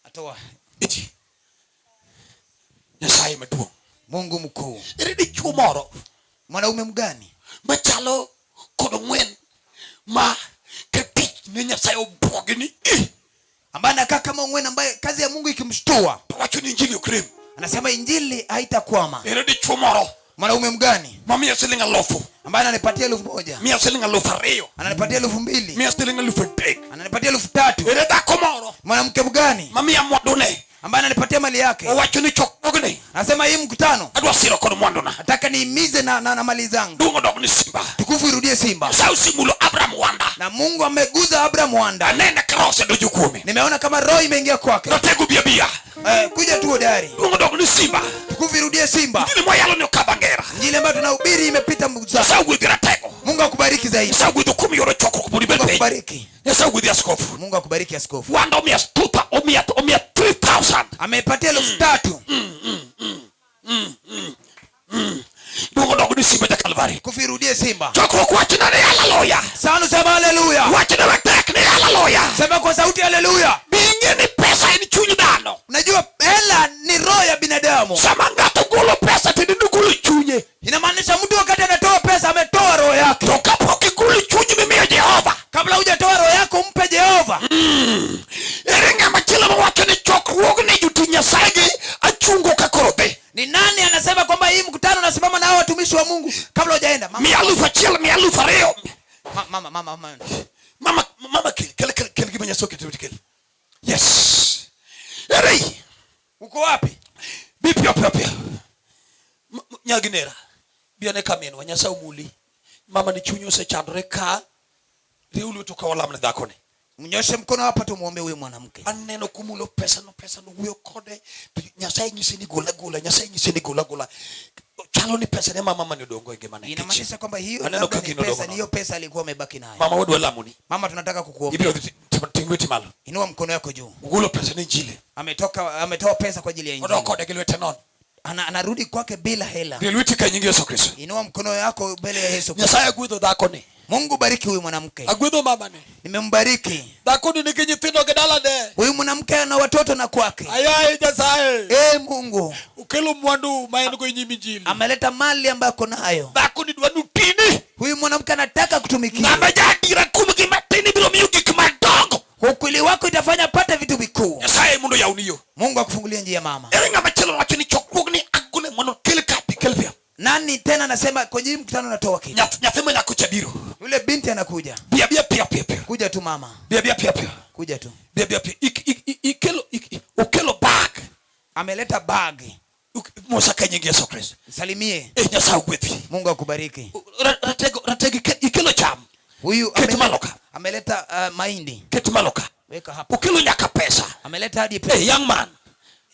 Speaker 2: Atoa.
Speaker 1: Iti. Nyasaye maduong'.
Speaker 2: Mungu mkuu.
Speaker 1: Ere dichuo moro.
Speaker 2: Mwanaume mgani?
Speaker 1: Machalo kod ong'wen ma ka tich ne Nyasaye obwogi ni i.
Speaker 2: Ambaye anakaa kama ong'wen ambaye kazi ya Mungu ikimshtua.
Speaker 1: To wacho ni injili ok rem.
Speaker 2: Anasema injili haitakwama.
Speaker 1: Ere dichuo moro.
Speaker 2: Mwanaume mgani?
Speaker 1: Mamiya siling 1,000.
Speaker 2: Ambaye ananipatia 1,000.
Speaker 1: Miya siling 2,000.
Speaker 2: Ananipatia 2,000.
Speaker 1: Miya siling 3,000.
Speaker 2: Ananipatia 3,000.
Speaker 1: Ere dhako moro.
Speaker 2: Mwanamke mgani?
Speaker 1: Mamiya mwandune.
Speaker 2: Ambaye ananipatia mali yake.
Speaker 1: Owacho ni chokruogni
Speaker 2: Anasema hii mkutano
Speaker 1: adwa siro kod mwanduna.
Speaker 2: Nataka niimize na mali zangu.
Speaker 1: Duong' odog ni Simba.
Speaker 2: Tukufu irudie Simba.
Speaker 1: Nyasaye osemulo Abraham Wanda.
Speaker 2: Na Mungu ameguza Abraham Wanda.
Speaker 1: Anene ka roho osedonjo kuome.
Speaker 2: Nimeona kama roho imeingia kwake.
Speaker 1: Ratego bi abia.
Speaker 2: Kuja tu hodari.
Speaker 1: Duong' odog ni Simba.
Speaker 2: Tukufu irudie Simba.
Speaker 1: Injili mwayalo ni okadho ngera.
Speaker 2: Injili ambayo tunahubiri imepita mzaa.
Speaker 1: Nyasaye ogwedhi ratego.
Speaker 2: Mungu akubariki zaidi.
Speaker 1: Nyasaye ogwedhi kuom yoro chokruok mondo ibed
Speaker 2: Mungu
Speaker 1: piny.
Speaker 2: akubariki.
Speaker 1: Nyasaye ogwedhi askofu.
Speaker 2: Mungu akubariki askofu.
Speaker 1: Wanda omiya tuta omiya 3000.
Speaker 2: Amepatia 3000.
Speaker 1: Duong' odog ni Simba ja Kalvari.
Speaker 2: Tukufu irudie Simba.
Speaker 1: Chokruok wachna ni haleluya.
Speaker 2: Sana sema haleluya.
Speaker 1: Wachna matek ni haleluya.
Speaker 2: Sema kwa sauti haleluya.
Speaker 1: Bi ing'e ni pesa en chuny dhano.
Speaker 2: Unajua hela ni roho ya binadamu.
Speaker 1: Sama ng'ato golo pesa to en ogolo chunye.
Speaker 2: Inamaanisha mtu wakati anatoa pesa ametoa roho yake.
Speaker 1: To kapok igolo chunyi mimiyo Jehova.
Speaker 2: Kabla hujatoa roho yako mpe Jehova.
Speaker 1: Ere ng'ama chielo mawacho ni chokruogni jotich Nyasaye gi achungo ka koro dhi.
Speaker 2: Ni nani anasema kwamba hii mkutano nasimama na hao watumishi wa Mungu kabla hujaenda? Mama.
Speaker 1: Mia alufu achiel, mia alufu ariyo.
Speaker 2: Mama, mama, mama.
Speaker 1: Mama, mama, kel, kel, kel, kel gima Nyasaye oketo kel. Yes. Ere.
Speaker 2: Uko wapi?
Speaker 1: Bi piyo piyo piyo. Nyaginera. Bi ane ka minwa, Nyasaye omuli. Mama ni chunyi osechandore ka. Riulu to ka walam ne dhakoni.
Speaker 2: Mnyoshe mkono hapa tumuombe huyu mwanamke.
Speaker 1: Aneno kumulo pesa no pesa no wuoyo kode. To Nyasaye nyisi ni gola gola, Nyasaye nyisi ni gola gola. Chalo ni pesa ne mama mane odongo e ngimane.
Speaker 2: Inamaanisha kwamba hiyo
Speaker 1: Aneno
Speaker 2: labda
Speaker 1: ka
Speaker 2: ni
Speaker 1: gino
Speaker 2: pesa,
Speaker 1: odongo
Speaker 2: ni hiyo pesa alikuwa amebaki nayo.
Speaker 1: Mama wadwa lamoni.
Speaker 2: Mama tunataka kukuomba.
Speaker 1: Ibiro dhi ting' lweti malo.
Speaker 2: Inua mkono wako juu.
Speaker 1: Ogolo pesa ne Injili.
Speaker 2: Ametoa pesa kwa ajili ya Injili.
Speaker 1: Odok kode gi lwete nono.
Speaker 2: Anarudi kwake bila hela.
Speaker 1: Rie lweti ka nying Yesu Kristo.
Speaker 2: Inua mkono yako mbele ya Yesu Kristo.
Speaker 1: Nyasaye agwedho dhakoni.
Speaker 2: Mungu bariki huyu mwanamke.
Speaker 1: Agwedho mamane.
Speaker 2: Nimembariki.
Speaker 1: Dhakoni nigi nyithindo gi dalane.
Speaker 2: Huyu mwanamke ana watoto na kwake.
Speaker 1: Ayaye Nyasaye.
Speaker 2: Mungu.
Speaker 1: Okelo mwandu ma en go e nyim Injili.
Speaker 2: Ameleta mali ambayo ako nayo.
Speaker 1: Dhakoni dwa ni utini.
Speaker 2: Huyu mwanamke anataka kutumikia.
Speaker 1: Ng'ama jaadiera kuom gima tin ibiro miyo gik madongo.
Speaker 2: Ukweli wako itafanya pate vitu vikuu.
Speaker 1: Nyasaye mondo oyawni yo.
Speaker 2: Mungu akufungulie njia mama.
Speaker 1: Ere ng'ama chielo wacho ni chokruogni agole mondo kel kapi, kel piyo.
Speaker 2: Nani tena anasema kwenye hii mkutano natoa kitu?
Speaker 1: Nyathi ma nyako cha biro.
Speaker 2: Yule binti anakuja.
Speaker 1: Bia bia pia pia pia.
Speaker 2: Kuja tu mama.
Speaker 1: Bia bia pia pia.
Speaker 2: Kuja tu.
Speaker 1: Bia bia pia. Okelo bag.
Speaker 2: Ameleta bag.
Speaker 1: Mosa ka nying Yesu Kristo.
Speaker 2: Salimie.
Speaker 1: Nyasaye ogwedhi.
Speaker 2: Mungu akubariki.
Speaker 1: Ratego ikelo cham.
Speaker 2: Huyu
Speaker 1: Ket malo ka.
Speaker 2: ameleta mahindi.
Speaker 1: Ket malo ka.
Speaker 2: Weka hapa.
Speaker 1: Okelo nyaka pesa.
Speaker 2: Ameleta hadi pesa.
Speaker 1: Young man.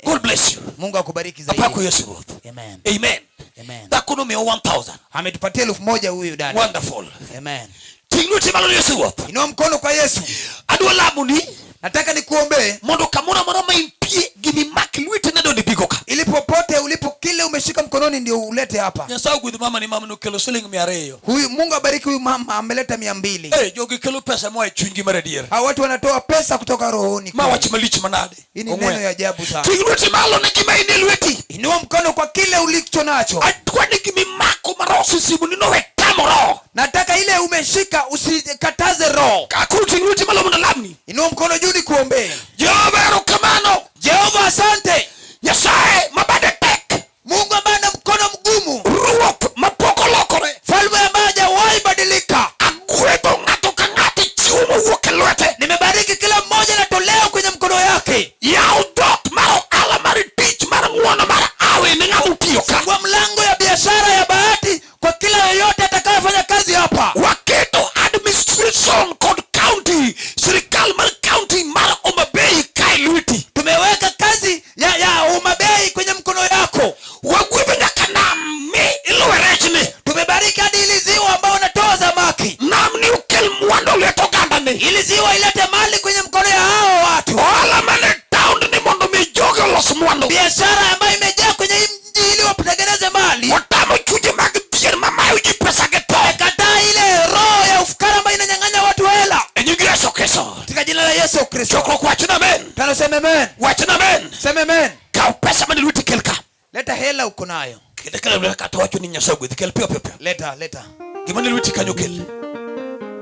Speaker 1: God bless you.
Speaker 2: Mungu akubariki zaidi.
Speaker 1: Apako Yesu Ruoth.
Speaker 2: Amen.
Speaker 1: Amen.
Speaker 2: Amen.
Speaker 1: Dhako nomiyo 1000.
Speaker 2: Ametupatia 1000 huyu dada.
Speaker 1: Wonderful.
Speaker 2: Amen.
Speaker 1: Ting' lweti malo Yesu Ruoth.
Speaker 2: Inua mkono kwa Yesu.
Speaker 1: Adwa lamoni.
Speaker 2: Nataka nikuombee.
Speaker 1: Mondo kamoro amora ma intie gimi mak lweti ne dondi bigo ka.
Speaker 2: Ili popote ulipo kile umeshika mkononi ndio ulete hapa.
Speaker 1: Nyasaye ogwedh mama ni mama nokelo siling mia ariyo.
Speaker 2: Huyu Mungu abariki huyu mama ameleta 200.
Speaker 1: Jogi kelo pesa moa e chunygi mar adier.
Speaker 2: Hao watu wanatoa pesa kutoka rohoni.
Speaker 1: Ma wach malich manade.
Speaker 2: Hii ni
Speaker 1: Ong'wen.
Speaker 2: neno ya ajabu sana.
Speaker 1: Ting' lweti malo ne gima in e lweti.
Speaker 2: Inua mkono kwa kile ulicho nacho.
Speaker 1: Adwa ni gimi mako ma roho osesimu ni nowe tamo roho.
Speaker 2: Nataka ile umeshika usikataze roho.
Speaker 1: Akuru ting' lweti malo mondo alamni.
Speaker 2: Inua mkono juu nikuombee.
Speaker 1: Jehova erokamano.
Speaker 2: Jehova asante.
Speaker 1: Nyasaye mabade tek.
Speaker 2: Mungu ambaye ana mkono mgumu.
Speaker 1: Ruoth mapok olokore.
Speaker 2: Mfalme ambaye hajawahi badilika.
Speaker 1: Agwedho ng'ato ka ng'ato chiwo mowuok e lwete.
Speaker 2: Nimebariki kila mmoja na toleo kwenye mkono yake.
Speaker 1: Yaw dhoot mar ohala mar tich mar ng'uono mar awe ne ng'ama otiyo ka.
Speaker 2: Fungua mlango ya biashara ya bahati kwa kila yeyote atakayefanya kazi hapa.
Speaker 1: Waketo administration kod county, sirikal mar county mar Homa Bay ka e lweti.
Speaker 2: Tumeweka kazi ya Homa Bay kwenye mkono yako.
Speaker 1: Wagwedho nyaka nam mi iluwe rechni.
Speaker 2: Tumebariki hadi ili ziwa ambao wanatoa samaki.
Speaker 1: Nam ni okel mwandu lwet oganda ni.
Speaker 2: Ili ziwa ilete mali kwenye mkono ya hao watu.
Speaker 1: Ohala mane town ni mondo mi jogi olos mwandu.
Speaker 2: Biashara ambayo imejaa kwenye hii mji ili watengeneze mali.
Speaker 1: Otamo chunje mag dhier mamayo ji pesa gi tho.
Speaker 2: Kataa ile roho ya ufukara ambayo inanyang'anya watu hela.
Speaker 1: E nying Yesu Kristo.
Speaker 2: Katika jina la Yesu Kristo.
Speaker 1: Chokruok wachna amen.
Speaker 2: Tano sema amen.
Speaker 1: Wachna amen.
Speaker 2: Sema amen.
Speaker 1: Kaw pesa mane lweti kel ka.
Speaker 2: Leta hela uko nayo.
Speaker 1: Kel kel kel kata wacho ni Nyasaye ogwedhi. Kel piyo piyo piyo.
Speaker 2: Leta, leta.
Speaker 1: Gima ne lweti kanyo kel.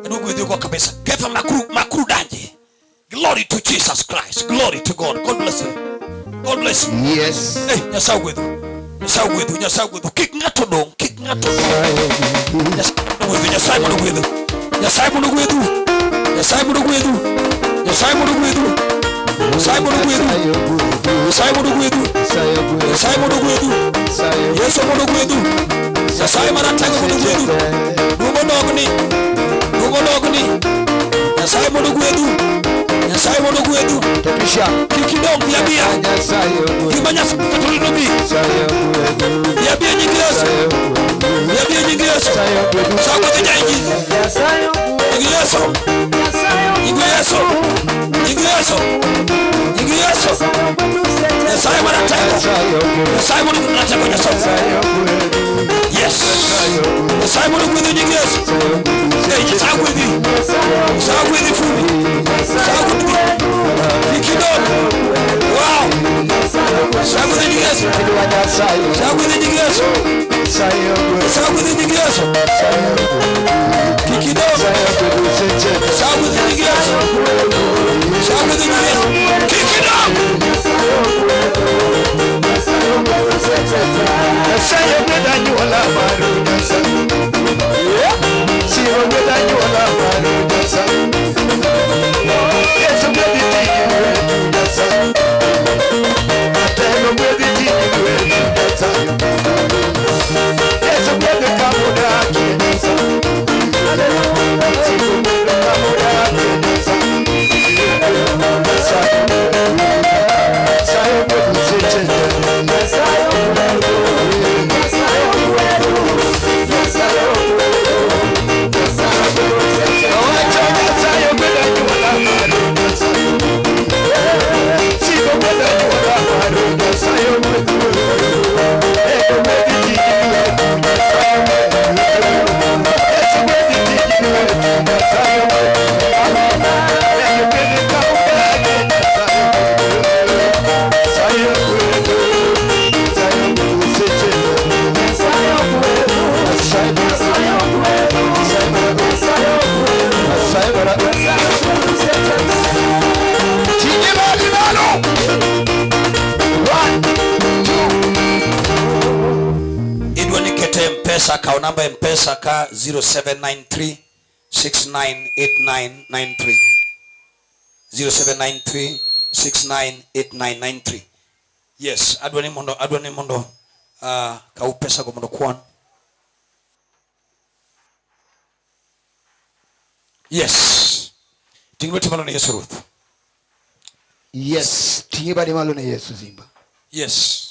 Speaker 1: Adwa gwedhi go kabisa. Kefa makuru danje. Glory to Jesus Christ. Glory to God. God bless you. God bless you.
Speaker 3: Yes.
Speaker 1: Nyasaye ogwedhu. Nyasaye ogwedhu. Nyasaye ogwedhu. Kik ng'ato dong', kik ng'ato dong'. Nyasaye ogwedhu. Nyasaye mondo ogwedhu. Nyasaye mondo ogwedhu. Nyasaye mondo ogwedhu. Nyasaye mondo ogwedhu. Nyasaye mondo ogwedhu. Nyasaye mondo ogwedhu. Nyasaye mondo ogwedhu. Yesu mondo ogwedhu. Nyasaye maratego mondo ogwedhu. Duong' odogni. Duong' odogni. Nyasaye mondo ogwedhu. Nyasaye mondo ogwedhu. Kik idong' bi abiya. Gima Nyasaye oketo nobi. Bi abiya nying Yesu. Bi abiya nying Yesu. Nyasaye gwedhi nyainji. Nying Yesu. Nying Yesu. Nying Yesu. Nying Yesu. Nyasaye maratego. Nyasaye mondo ratego Nyasaye. Yes. Nyasaye mondo ogwedhi nying Yesu. Ee, Nyasaye ogwedhi. Nyasaye ogwedhi Fumi. Nyasaye ogwedhi. Kik idong'. Wow. Nyasaye ogwedhi nying Yesu. Nyasaye ogwedhi nying Yesu. Nyasaye ogwedhi nying Yesu. Kik idong'. Nyasaye ogwedhi nying Yesu. Nyasaye ogwedhi nying Yesu. Kik idong'. Idwa ni kete mpesa kaw namba mpesa ka 0793 698993 0793 698993. Yes, adwa ni mondo kaw pesa go mondo kwan. Yes, ting' lweti malo ne Yesu Ruoth.
Speaker 2: Yes, ting'e bade malo ne Yesu Zimba.
Speaker 1: Yes.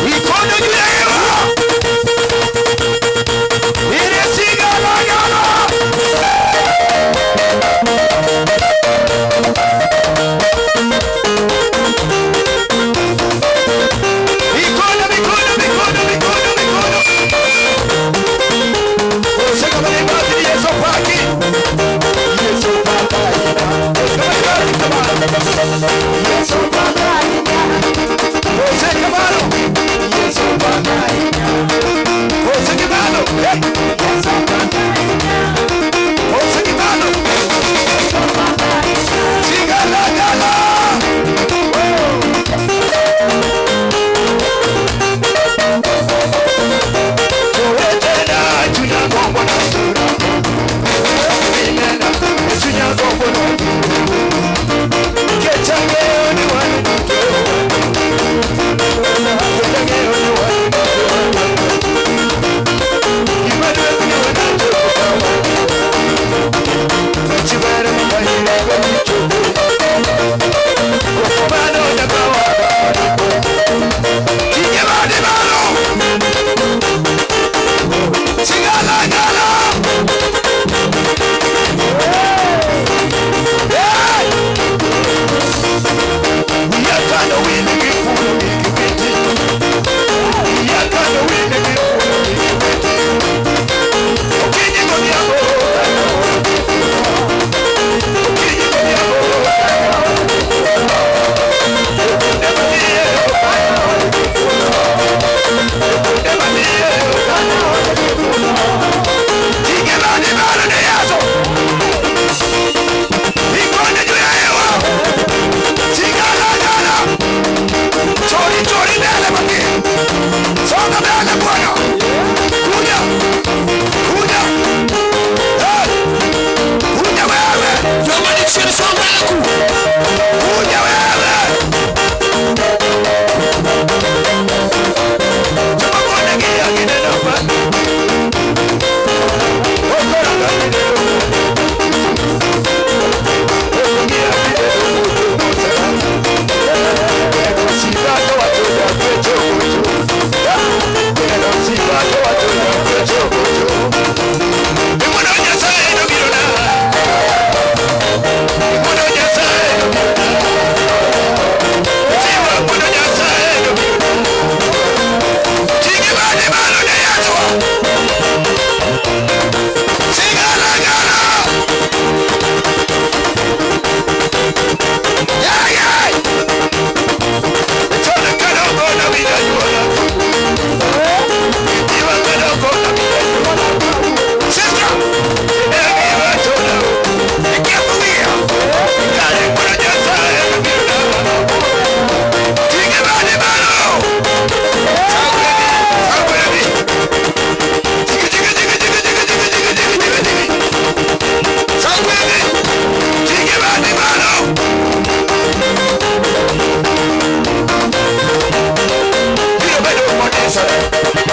Speaker 2: Mikono juu ya hewa. Ile sigalagala. Mikono, mikono, mikono, mikono, mikono. Oseka bale Yesu paki. Yesu papa. Oseka bale kama. Yesu papa. Oseka balo.
Speaker 1: Thank you.